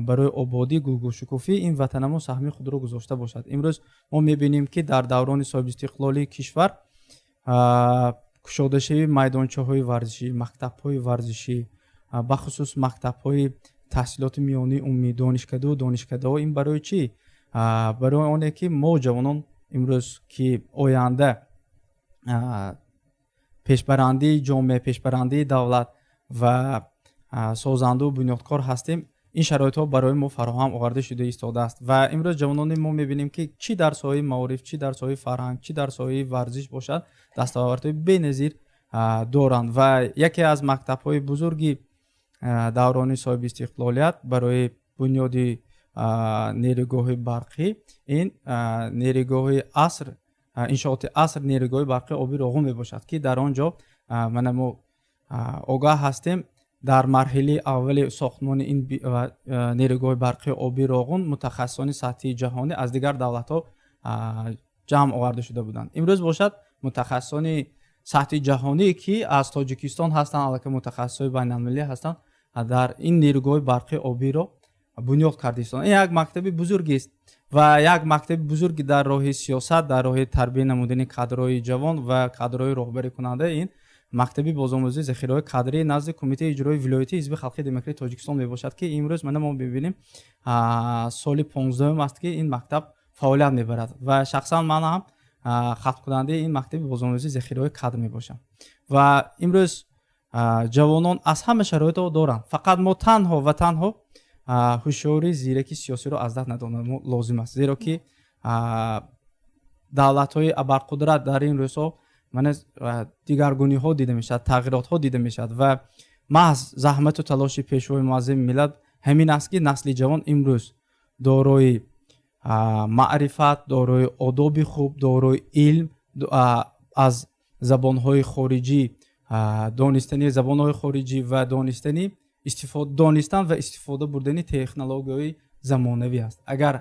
барои ободӣ, гулгулшукуфӣ ин ватанамон саҳми худро гузошта бошад. Имрӯз мо мебинем, ки дар даврони соҳибистиқлолии кишвар кушодашавии майдончаҳои варзишӣ, мактабҳои варзишӣ, бахусус мактабҳои таҳсилоти миёнаи умумӣ, донишкадау донишкадаҳо, ин барои чӣ? Барои оне ки мо ҷавонон имрӯз, ки оянда пешбарандии ҷомеа, пешбарандии давлат ва созандаву бунёдкор ҳастем, ин шароитҳо барои мо фароҳам оварда шуда истодааст. Ва имрӯз ҷавонони мо мебинем, ки чӣ дар соҳаи маориф, чӣ дар соҳаи фарҳанг, чӣ дар соҳаи варзиш бошад, дастовардҳои беназир доранд. Ва яке аз мактабҳои бузурги даврони соҳибистиқлолият барои бунёди нерӯгоҳи барқӣ ин нерӯгоҳи аср, иншооти аср, нерӯгоҳи барқи оби Роғун мебошад, ки дар он ҷо мана мо огаҳ ҳастем, дар марҳилаи аввали сохтмони ин нерӯгоҳи барқи оби Роғун мутахассисони сатҳи ҷаҳонӣ аз дигар давлатҳо ҷамъ оварда шуда буданд. Имрӯз бошад, мутахассисони сатҳи ҷаҳонӣ, ки аз Тоҷикистон ҳастанд, аллакай мутахассисҳои байналмилалӣ ҳастанд, дар ин нерӯгоҳи барқи обиро бунёд карда истодаанд. Ин як мактаби бузургест ва як мактаби бузурги дар роҳи сиёсат, дар роҳи тарбия намудани кадрҳои ҷавон ва кадрҳои роҳбарикунанда ин мактаби бозомӯзии захираҳои кадрии назди Кумитаи иҷроии вилоятии Ҳизби Халқи Демократии Тоҷикистон мебошад, ки имрӯз мана мо мебинем, соли 15-ум аст, ки ин мактаб фаъолият мебарад ва шахсан ман ҳам хатмкунандаи ин мактаби бозомӯзии захираҳои кадр мебошам. Ва имрӯз ҷавонон аз ҳама шароитҳо доранд, фақат мо танҳо ва танҳо ҳушёрии зираки сиёсиро аз даст надодан лозим аст, зеро ки давлатҳои абарқудрат дар ин рӯзҳо мана дигаргуниҳо дида мешавад, тағйиротҳо дида мешавад. Ва маҳз заҳмату талоши Пешвои Муаззами миллат ҳамин аст, ки насли ҷавон имрӯз дорои маърифат, дорои одоби хуб, дорои илм, аз забонҳои хориҷӣ, донистани забонҳои хориҷӣ ва донистан ва истифода бурдани технологияҳои замонавӣ аст. Агар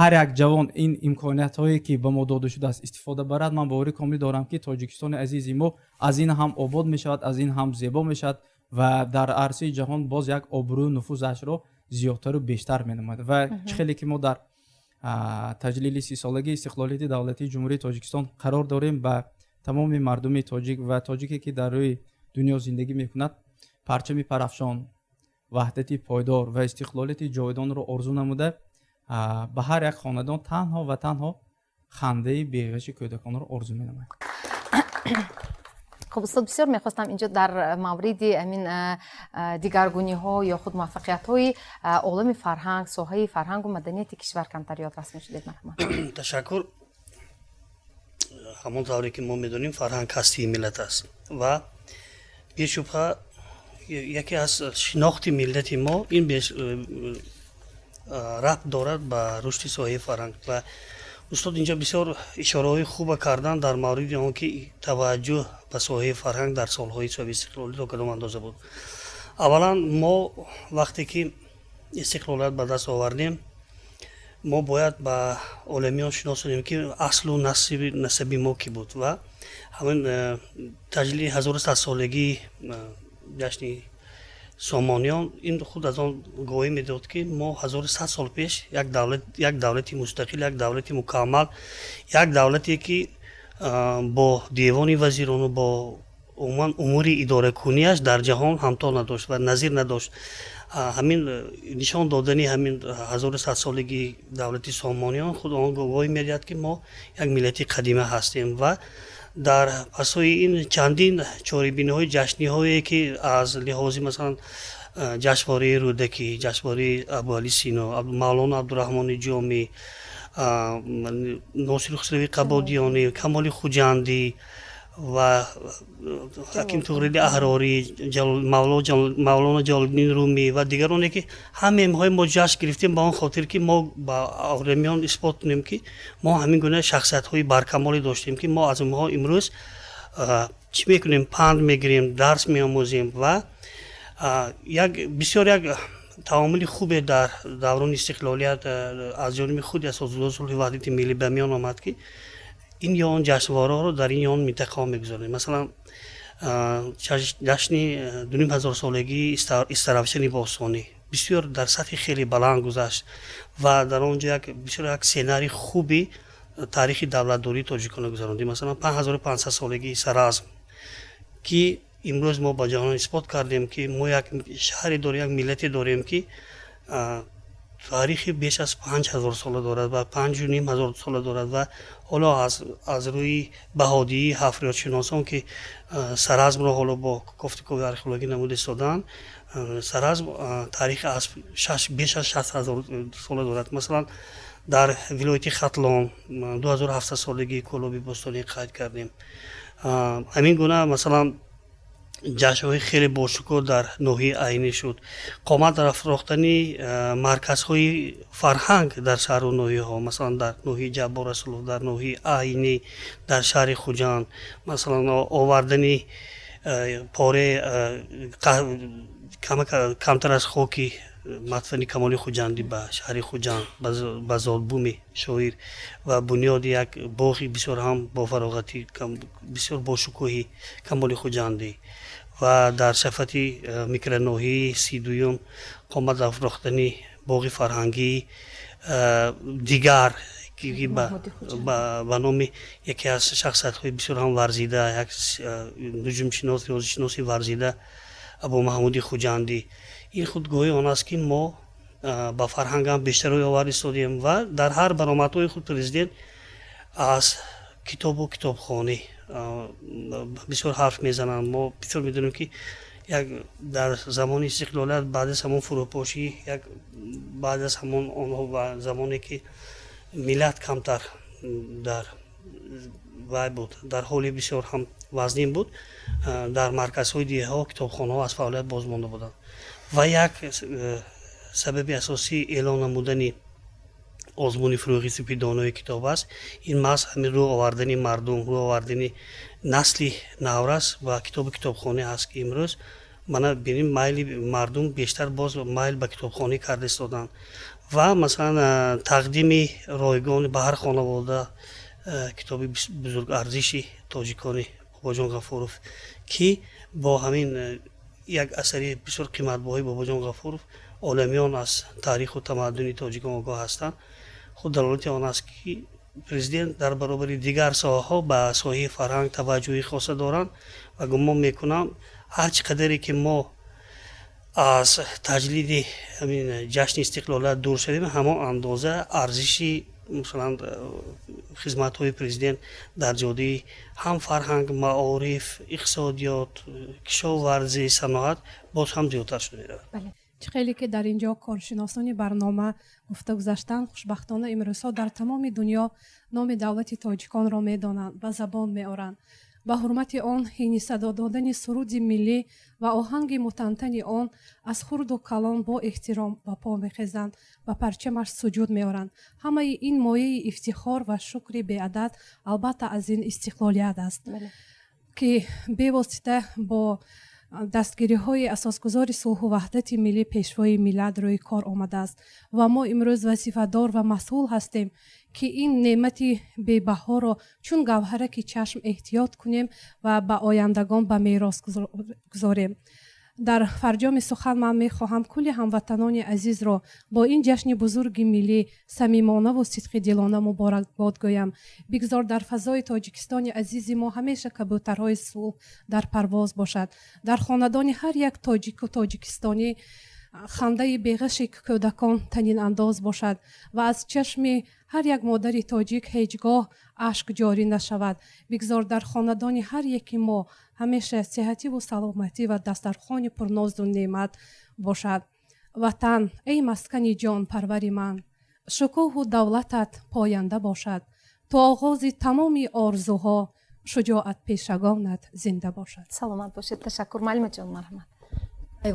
ҳар як ҷавон ин имкониятҳое, ки ба мо дода шудааст, истифода барад, ман боварӣ комил дорам, ки Тоҷикистони азизи мо аз ин ҳам обод мешавад, аз ин ҳам зебо мешавад ва дар арсаи ҷаҳон боз як обрӯю нуфузашро зиёдтару бештар менамояд. Ва чӣ хеле ки мо дар таҷлили 30-солагии истиқлолияти давлатии Ҷумҳурии Тоҷикистон қарор дорем, ба тамоми мардуми тоҷик ва тоҷике, ки дар рӯи дунё зиндагӣ мекунад, парчами парафшон, ваҳдати пойдор ва истиқлолияти ҷовидонро орзу намуда. Ба ҳар як хонадон танҳо ва танҳо хандаи беғаши кӯдаконро орзу менамоям. Хуб, устод, бисёр мехостам инҷо дар мавриди ҳамин дигаргуниҳо ё худ муваффақиятҳои олами фарҳанг, соҳаи фарҳангу маданияти кишвар камтар ёдрас мешудед, марҳамат. Ташаккур. Ҳамон тавре ки мо медонем, фарҳанг ҳастии миллат аст ва бешубҳа яке аз шинохти миллати мо ин рабт дорад ба рушди соҳаи фарҳанг. Ва устод инҷо бисёр ишораҳои хуба кардан дар мавриди он ки таваҷҷӯҳ ба соҳаи фарҳанг дар солҳои соҳиби истиқлолӣ то кадом андоза буд. Аввалан, мо вақте ки истиқлолият ба даст овардем, мо бояд ба оламиён шиносонем, ки аслу насаби мо кӣ буд. Ва ҳамин таҷлили 1100-солагии ҷашни Сомониён ин худ аз он гувоҳӣ медод, ки мо 1100 сол пеш як давлат, як давлати мустақил, як давлати мукаммал, як давлате ки бо девони вазирону бо умуман умури идоракунияш дар ҷаҳон ҳамто надошт ва назир надошт. Ҳамин нишон додани ҳамин 1100-солагии давлати Сомониён худ он гувоҳӣ медиҳад, ки мо як миллати қадима ҳастем. Ва дар пасои ин чандин чорабиниҳои ҷашниҳое, ки аз лиҳози, масалан, ҷашнвораи Рӯдакӣ, ҷашнвораи Абуалӣ Сино, Мавлоно Абдураҳмони Ҷомӣ, Носири Хусрави Қабодиёнӣ, Камоли Хуҷандӣ ва Ҳаким Туғрили Аҳрорӣ, Мавлоно Ҷалолиддин Румӣ ва дигароне, ки ҳамаи мо ҷашн гирифтем, ба он хотир ки мо ба оламиён исбот кунем, ки мо ҳамин гуна шахсиятҳои баркамоле доштем, ки мо аз онҳо имрӯз чӣ мекунем? Панд мегирем, дарс меомӯзем. Ва як бисёр як таомули хубе дар даврони истиқлолият аз ҷониби худи Асосгузори сулҳи ваҳдати миллӣ ба миён омад, ки ин ё он ҷашнвораҳоро дар ин ё он минтақаҳо мегузаронем. Масалан, ҷашни 2500-солагии Истаравшани бостонӣ бисёр дар сатҳи хеле баланд гузашт ва дар он ҷо як бисёр як сценарии хуби таърихи давлатдории тоҷиконро гузарондем. Масалан, 5500-солагии Саразм, ки имрӯз мо ба ҷаҳон исбот кардем, ки мо як шаҳре дорем, як миллате дорем, ки таърихи беш аз 5000 сола дорад ва 5500 сола дорад. Ва ҳоло аз рӯи баҳодиҳии ҳафриётшиносон, ки Саразмро ҳоло бо кофтукови археологӣ намуда истодаанд, Саразм таърихи аз беш аз 60 000 сола дорад. Масалан, дар вилояти Хатлон 2700-солагии Кӯлоби бостонӣ қайд кардем. Ҳамин гуна, масалан, ҷашнҳои хеле бошукӯҳ дар ноҳияи Айнӣ шуд. Қомат афрохтани марказҳои фарҳанг дар шаҳру ноҳияҳо, масалан, дар ноҳияи Ҷаббор Расулов, дар ноҳияи Айнӣ, дар шаҳри Хуҷанд, масалан, овардани пораи камтар аз хоки мадфани Камоли Хуҷандӣ ба шаҳри Хуҷанд, ба зодбуми шоир, ва бунёди як боғи бисёр ҳам бофароғатӣ, бисёр бошукӯҳи Камоли Хуҷандӣ ва дар шафати микроноҳияи 32-юм қомат афрохтани боғи фарҳангии дигар, ки ба номи яке аз шахсиятҳои бисёр ҳам варзида, як нуҷумшинос, риёзишиноси варзида, Абумаҳмуди Хуҷандӣ. Ин худ гувоҳи он аст, ки мо ба фарҳангам бештар рӯй овард истодем. Ва дар ҳар баромадҳои худ президент аз китобу китобхонӣ бисёр ҳарф мезананд. Мо бисёр медонем, ки як дар замони истиқлолият, баъд аз ҳамон фурӯпошӣ, як баъд аз ҳамон онҳо ва замоне ки миллат камтар дар вай буд, дар ҳоли бисёр ҳам вазнин буд, дар марказҳои деҳаҳо китобхонаҳо аз фаъолият боз монда буданд. Ва як сабаби асосии эълон намудани озмуни фурӯғи сипидонои китоб аст, ин маҳз ҳамин рӯ овардани мардум, рӯ овардани насли наврас ба китобу китобхонӣ аст, ки имрӯз мана бинем, майли мардум бештар боз майл ба китобхонӣ карда истоданд. Ва масалан, тақдими ройгон ба ҳар хонавода китоби бузургарзиши тоҷикони Бобоҷон Ғафуров, ки бо ҳамин як асари бисёр қиматбоҳои Бобоҷон Ғафуров оламиён аз таъриху тамаддуни тоҷикон огоҳ ҳастанд, худ далолати он аст, ки президент дар баробари дигар соҳаҳо ба соҳаи фарҳанг таваҷҷӯҳи хоса доранд. Ва гумон мекунам, ҳар чӣ қадаре ки мо Аз таҷлили ҳамин ҷашни истиқлолият дур шавем, ҳамон андоза арзиши, масалан, хизматҳои президент дар ҷодаи ҳам фарҳанг, маориф, иқтисодиёт, кишоварзӣ, саноат боз ҳам зиёдтар шуда меравад. Чӣ хеле ки дар ин ҷо коршиносони барнома гуфта гузаштанд, хушбахтона имрӯзҳо дар тамоми дунё номи давлати тоҷиконро медонанд, ба забон меоранд. Ба ҳурмати он ҳини садо додани суруди миллӣ ва оҳанги мутантани он аз хурду калон бо эҳтиром ба по мехезанд, ба парчамаш суҷуд меоранд. Ҳамаи ин мояи ифтихор ва шукри беадад, албатта, аз ин истиқлолият аст, ки бевосита бо дастгириҳои асосгузори сулҳу ваҳдати миллӣ, Пешвои миллат рӯи кор омадааст ва мо имрӯз вазифадор ва масъул ҳастем, ки ин неъмати бебаҳоро чун гавҳараки чашм эҳтиёт кунем ва ба ояндагон ба мерос гузорем. Дар фарҷоми сухан ман мехоҳам кулли ҳамватанони азизро бо ин ҷашни бузурги миллӣ самимонаву сидқидилона муборакбод гӯям. Бигзор дар фазои Тоҷикистони азизи мо ҳамеша кабӯтарҳои сулҳ дар парвоз бошад, дар хонадони ҳар як тоҷику тоҷикистонӣ хандаи беғаши кӯдакон танинандоз бошад ва аз чашми ҳар як модари тоҷик ҳеҷ гоҳ ашк ҷорӣ нашавад. Бигзор дар хонадони ҳар яки мо ҳамеша сиҳативу саломатӣ ва дастархони пурнозу неъмат бошад. Ватан, эй маскани ҷонпарвари ман, шукӯҳу давлатат поянда бошад. То оғози тамоми орзуҳо, шуҷоатпешагонат зинда бошад. Саломат бошед, ташаккур. Муаллимаҷон, марҳамат.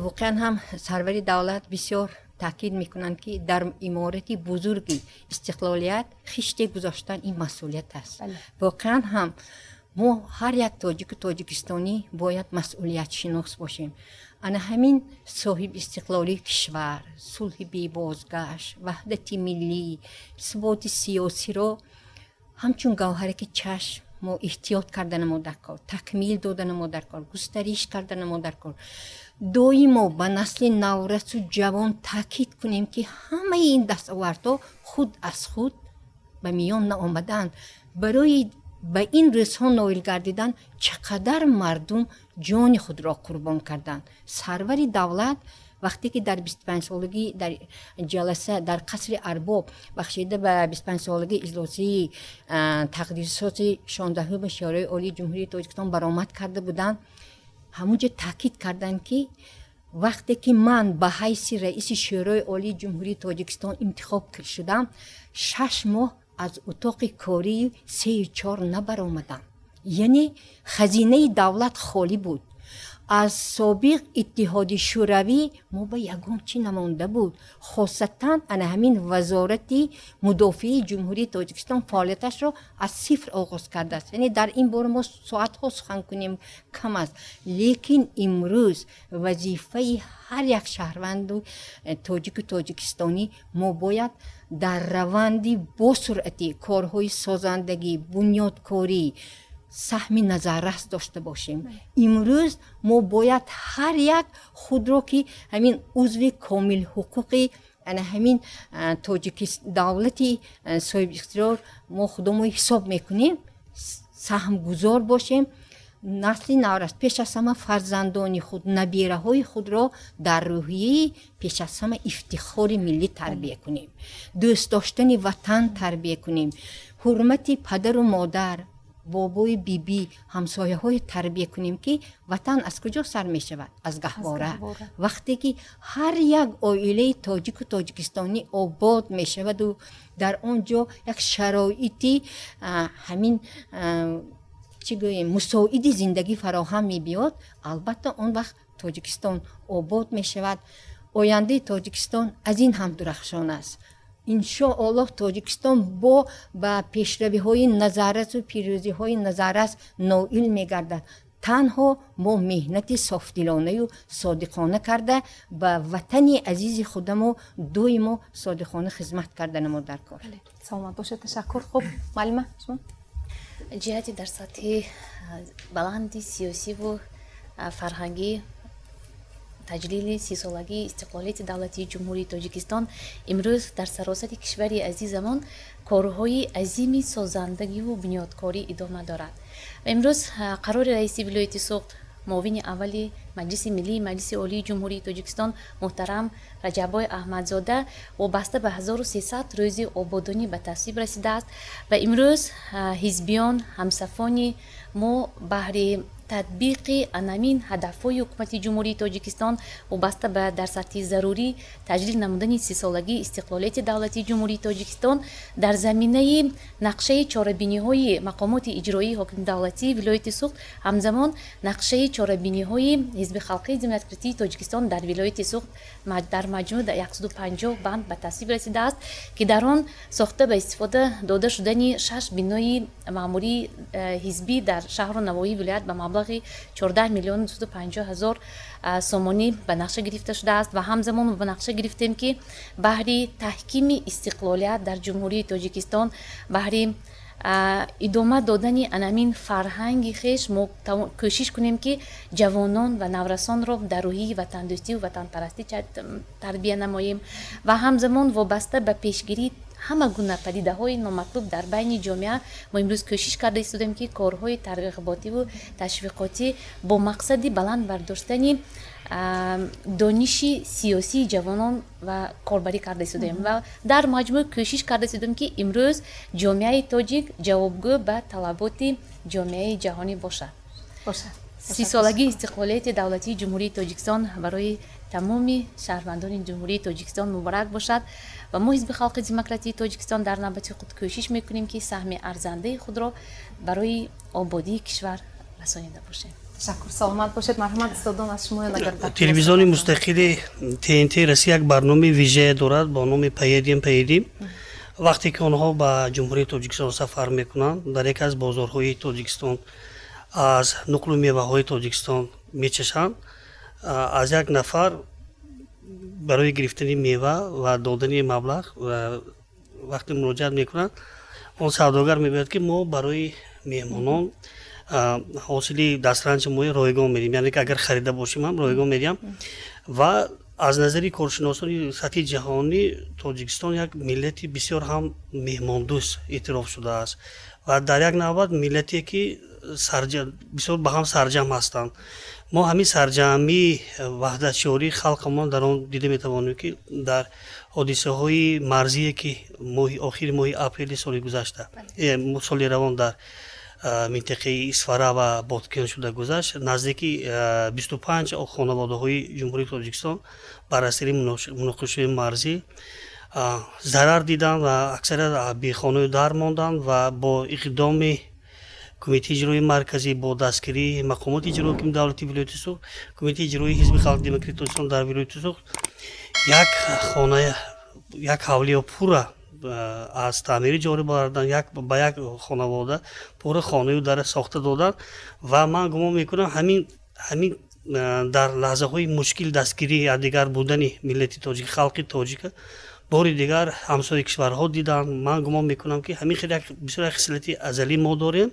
Воқеан ҳам, сарвари давлат бисёр таъкид мекунанд, ки дар иморати бузурги истиқлолият хиште гузоштан ин масъулият аст. Воқеан ҳам, мо ҳар як тоҷику тоҷикистонӣ бояд масъулиятшинос бошем. Ана ҳамин соҳибистиқлолии кишвар, сулҳи бебозгашт, ваҳдати миллӣ, суботи сиёсиро ҳамчун гавҳараки чашм мо эҳтиёт карданамо дар кор, такмил доданамо дар кор, густариш карданамо дар кор. Доимо ба насли наврасу ҷавон таъкид кунем, ки ҳамаи ин дастовардҳо худ аз худ ба миён наомадаанд. Барои ба ин рӯзҳо ноил гардидан чӣ қадар мардум ҷони худро қурбон карданд. Сарвари давлат вақте ки дар 25-солагӣ дар ҷаласа дар қасри Арбоб, бахшида ба 25-солагии иҷлосияи тақдирсози 16-уми Шӯрои Олии Ҷумҳурии Тоҷикистон баромад карда буданд, ҳамунҷо таъкид карданд, ки вақте ки ман ба ҳайси раиси Шӯрои Олии Ҷумҳурии Тоҷикистон интихоб шудам, 6 моҳ аз утоқи кории сею чор набаромадам, яъне хазинаи давлат холӣ буд, аз собиқ Иттиҳоди Шӯравӣ мо ба ягон чӣ намонда буд. Хосатан ана ҳамин Вазорати мудофиаи Ҷумҳурии Тоҷикистон фаъолияташро аз сифр оғоз кардааст. Яъне дар ин бора мо соатҳо сухан кунем, кам аст. Лекин имрӯз вазифаи ҳар як шаҳрванду тоҷику тоҷикистонӣ, мо бояд дар раванди босуръати корҳои созандагӣ, бунёдкорӣ саҳми назаррас дошта бошем. Имрӯз мо бояд ҳар як худро, ки ҳамин узви комилҳуқуқи ана ҳамин давлати соҳибихтиёр мо худомо ҳисоб мекунем, саҳмгузор бошем. Насли наврас, пеш аз ҳама фарзандони худ, набираҳои худро дар рӯҳияи пеш аз ҳама ифтихори миллӣ тарбия кунем, дӯст доштани ватан тарбия кунем, ҳурмати падару модар, бобою бибӣ, ҳамсояҳое тарбия кунем, ки ватан аз куҷо сар мешавад? Аз гаҳвора. Вақте ки ҳар як оилаи тоҷику тоҷикистонӣ обод мешаваду дар он ҷо як шароити ҳамин, чӣ гӯем, мусоиди зиндагӣ фароҳам мебиёд, албатта, он вақт Тоҷикистон обод мешавад. Ояндаи Тоҷикистон аз ин ҳам дурахшон аст, иншоаллоҳ. Тоҷикистон бо ба пешравиҳои назаррасу пирӯзиҳои назаррас ноил мегардад. Танҳо мо меҳнати софдилонаю содиқона карда, ба ватани азизи худамо доимо содиқона хизмат карданамо дар кор. Саломат бошед, ташаккур. Хуб, муаллима, шумо? Ҷиҳати дар сатҳи баланди сиёсиву фарҳангӣ таҷлили 30-солагии истиқлолияти давлатии Ҷумҳурии Тоҷикистон имрӯз дар саросари кишвари азизамон корҳои азими созандагиву бунёдкорӣ идома дорад. Ва имрӯз қарори раиси вилояти Суғд Муовини аввали Маҷлиси Миллии Маҷлиси Олии Ҷумҳурии Тоҷикистон муҳтарам Раҷаббой Аҳмадзода вобаста ба 1300 рӯзи ободонӣ ба тасвиб расидааст. Ва имрӯз ҳизбиён, ҳамсафони мо баҳри татбиқи анамин ҳадафҳои Ҳукумати Ҷумҳурии Тоҷикистон вобаста ба дар сатҳи зарурӣ таҷлил намудани 30-солагии истиқлолияти давлатии Ҷумҳурии Тоҷикистон дар заминаи нақшаи чорабиниҳои мақомоти иҷроии ҳокими давлатии вилояти Суғд, ҳамзамон нақшаи чорабиниҳои Ҳизби Халқии Демократии Тоҷикистон дар вилояти Суғд дар маҷмӯъ 150 банд ба тасвиб расидааст, ки дар он сохта ба истифода дода шудани шаш бинои маъмурии ҳизбӣ дар шаҳру навоҳии вилоят ба маблағи 14 миллиону 250 ҳазор сомонӣ ба нақша гирифта шудааст. Ва ҳамзамон ба нақша гирифтем, ки баҳри таҳкими истиқлолият дар Ҷумҳурии Тоҷикистон, баҳри идома додани анамин фарҳанги хеш мо кӯшиш кунем, ки ҷавонон ва наврасонро дар рӯҳии ватандӯстию ватанпарастӣ тарбия намоем. Ва ҳамзамон вобаста ба пешгирии ҳама гуна падидаҳои номатлуб дар байни ҷомеа мо имрӯз кӯшиш карда истодем, ки корҳои тарғиботиву ташвиқотӣ бо мақсади баланд бардоштани дониши сиёсии ҷавонон ва корбарӣ карда истодем. Ва дар маҷмӯъ кӯшиш карда истодем, ки имрӯз ҷомеаи тоҷик ҷавобгӯ ба талаботи ҷомеаи ҷаҳонӣ бошад. 30-солагии истиқлолияти давлатии Ҷумҳурии Тоҷикистон барои тамоми шаҳрвандони Ҷумҳурии Тоҷикистон муборак бошад. Ва мо, Ҳизби Халқи Демократии Тоҷикистон, дар навбати худ кӯшиш мекунем, ки саҳми арзандаи худро барои ободии кишвар расонида бошем. Ташаккур, саломат бошед. Марҳамат, устодон, аз шумо. Телевизиони мустақили ТНТ Россия як барномаи вижае дорад бо номи «Поедем, поедим». Вақте ки онҳо ба Ҷумҳурии Тоҷикистон сафар мекунанд, дар яке аз бозорҳои Тоҷикистон аз нуқлу меваҳои Тоҷикистон мечашанд. Аз як нафар барои гирифтани мева ва додани маблағ вақте муроҷиат мекунанд, он савдогар мегӯяд, ки мо барои меҳмонон ҳосили дастранҷи мои ройгон медиҳем, яъне ки агар харида бошем ҳам ройгон медиҳам. Ва аз назари коршиносони сатҳи ҷаҳонӣ Тоҷикистон як миллати бисёр ҳам меҳмондӯст эътироф шудааст ва дар як навбат миллате, ки бисёр ба ҳам сарҷамъ ҳастанд. Мо ҳамин сарҷамъии ваҳдатшиёрии халқамон дар он дида метавонем, ки дар ҳодисаҳои марзие, ки моҳи охири моҳи апрели соли гузашта, соли равон дар минтақаи Исфара ва Боткен шуда гузашт, наздики 25 хонаводаҳои Ҷумҳурии Тоҷикистон бар асари муноқишаи марзӣ зарар диданд ва аксарият бехонаю дар монданд. Ва бо иқдоми Кумитаи иҷроии марказӣ, бо дастгирии мақомоти иҷроии ҳокими давлати вилояти Суғд, Кумитаи иҷроии Ҳизби Халқи Демократии Тоҷикистон дар вилояти Суғд як хона, як ҳавлиё пурра аз таъмири ҷорӣ бардан, як ба як хонавода пурра хонаю дара сохта доданд. Ва ман гумон мекунам, ҳамин дар лаҳзаҳои мушкил дастгирии якдигар будани миллати тоҷик, халқи тоҷика бори дигар ҳамсояи кишварҳо диданд. Ман гумон мекунам, ки ҳамин хеле бисёр як хислати азалӣ мо дорем.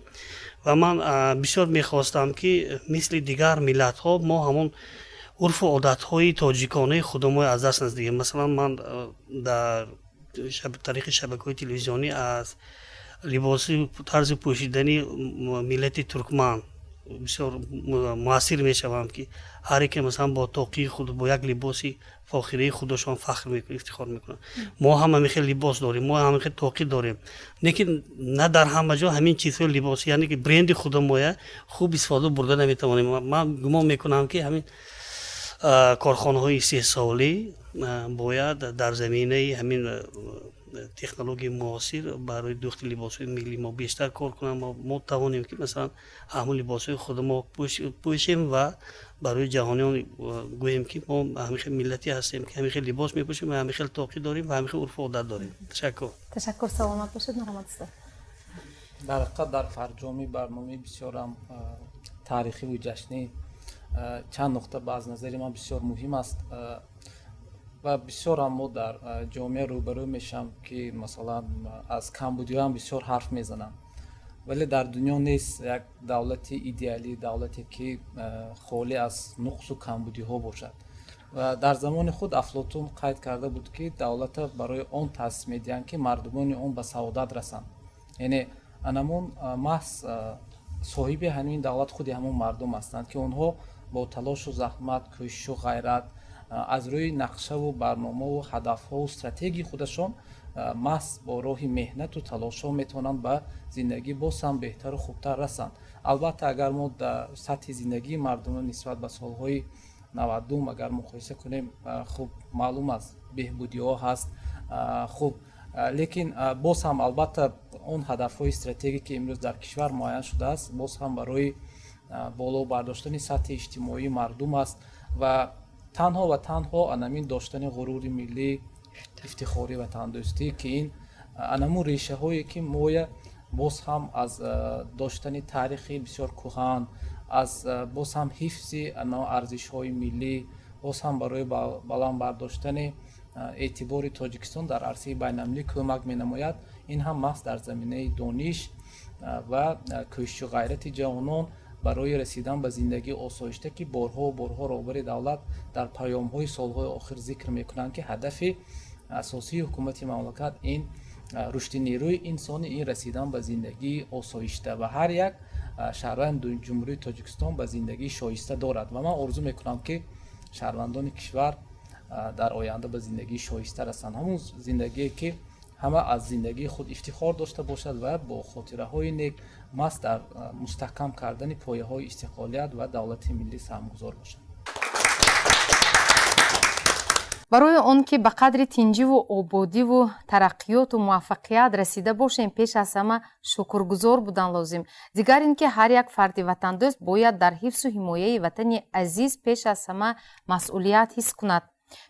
Ва ман бисёр мехостам, ки мисли дигар миллатҳо мо ҳамон урфу одатҳои тоҷиконаи худамо аз даст надиҳем. Масалан, ман дар тариқи шабакаҳои телевизионӣ аз либоси, тарзи пӯшидани миллати туркман бисёр муассир мешавам, ки ҳар яке масалан бо тоқии худ, бо як либоси фохираи худашон фахр мекунанд, ифтихор мекунанд. Мо ҳам ҳамин хел либос дорем, мо ҳамин хел тоқӣ дорем, лекин на дар ҳама ҷо ҳамин чизҳои либос, яъне ки бренди худамоя хуб истифода бурда наметавонем. Ман гумон мекунам, ки ҳамин корхонаҳои истеҳсолӣ бояд дар заминаи ҳамин технологияи муосир барои дӯхти либосҳои миллӣ мо бештар кор кунанд. Мо тавонем, ки масалан ҳамон либосҳои худамо пӯшем ва барои ҷаҳониён гӯем, ки мо ҳамин хел миллате ҳастем, ки ҳамин хел либос мепӯшем ва ҳамин хел тоқӣ дорем ва ҳамин хел урфу одат дорем. Ташаккур. Ташаккур, саломат бошед. Марҳамат, устод. Дар ҳақиқат, дар фарҷоми барномаи бисёрам таърихиву ҷашнӣ чанд нуқта ба аз назари ман бисёр муҳим аст. Ва бисёрам мо дар ҷомеа рӯбарӯ мешавам, ки масалан аз камбудиҳоам бисёр ҳарф мезанам, вале дар дунё нест як давлати идеалӣ, давлате, ки холӣ аз нуқсу камбудиҳо бошад. Ва дар замони худ Афлотун қайд карда буд, ки давлата барои он таъсис медиҳанд, ки мардумони он ба саодат расанд. Яъне анамон маҳз Соҳиби ҳамин давлат худи ҳамон мардум ҳастанд, ки онҳо бо талошу заҳмат, кӯшишу ғайрат, аз рӯи нақшаву барномаву ҳадафҳову стратегии худашон, маҳз бо роҳи меҳнату талошҳо метавонанд ба зиндагӣ боз ҳам беҳтару хубтар расанд. Албатта, агар мо дар сатҳи зиндагии мардумро нисбат ба солҳои 90-ум агар муқоиса кунем, хуб, маълум аст, беҳбудиҳо ҳаст. Хуб, лекин боз ҳам, албатта, он ҳадафҳои стратегӣ, ки имрӯз дар кишвар муайян шудааст, боз ҳам барои боло бардоштани сатҳи иҷтимоии мардум аст ва танҳо ва танҳо анамин доштани ғурури миллӣ, ифтихорӣ, ватандӯстӣ, ки ин анамун решаҳое, ки моя боз ҳам аз доштани таърихи бисёр кӯҳан, аз боз ҳам ҳифзи арзишҳои миллӣ, боз ҳам барои баланд бардоштани эътибори Тоҷикистон дар арсаи байналмилалӣ кӯмак менамояд. Ин ҳам маҳз дар заминаи дониш ва кӯшишу ғайрати ҷавонон барои расидан ба зиндагии осоишта, ки борҳо борҳо роҳбари давлат дар паёмҳои солҳои охир зикр мекунанд, ки ҳадафи асосии ҳукумати мамлакат ин рушди нерӯи инсонӣ, ин расидан ба зиндагии осоишта ва ҳар як шаҳрванди Ҷумҳурии Тоҷикистон ба зиндагии шоиста дорад. Ва ман орзу мекунам, ки шаҳрвандони кишвар дар оянда ба зиндагии шоиста расанд, ҳамон зиндагие, ки ҳама аз зиндагии худ ифтихор дошта бошад ва бо хотираҳои нек маҳз дар мустаҳкам кардани пояҳои истиқлолият ва давлати миллӣ саҳмгузор бошанд. Барои он ки ба қадри тинҷиву ободиву тараққиёту муваффақият расида бошем, пеш аз ҳама шукргузор будан лозим. Дигар ин ки ҳар як фарди ватандӯст бояд дар ҳифзу ҳимояи ватани азиз пеш аз ҳама масъулият ҳис кунад.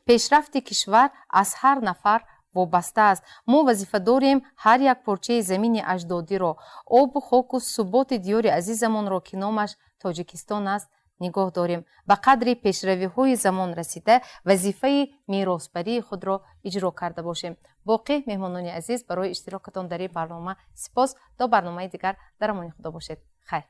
Пешрафти кишвар аз ҳар нафар вобаста аст. Мо вазифа дорем ҳар як порчаи замини аҷдодиро, обу хоку суботи диёри азизамонро, ки номаш Тоҷикистон аст, нигоҳ дорем. Ба қадри пешравиҳои замон расида, вазифаи меросбарии худро иҷро карда бошем. Боқӣ, меҳмонони азиз, барои иштирокатон дар ин барнома сипос. То барномаи дигар дар амони Худо бошед. Хайр.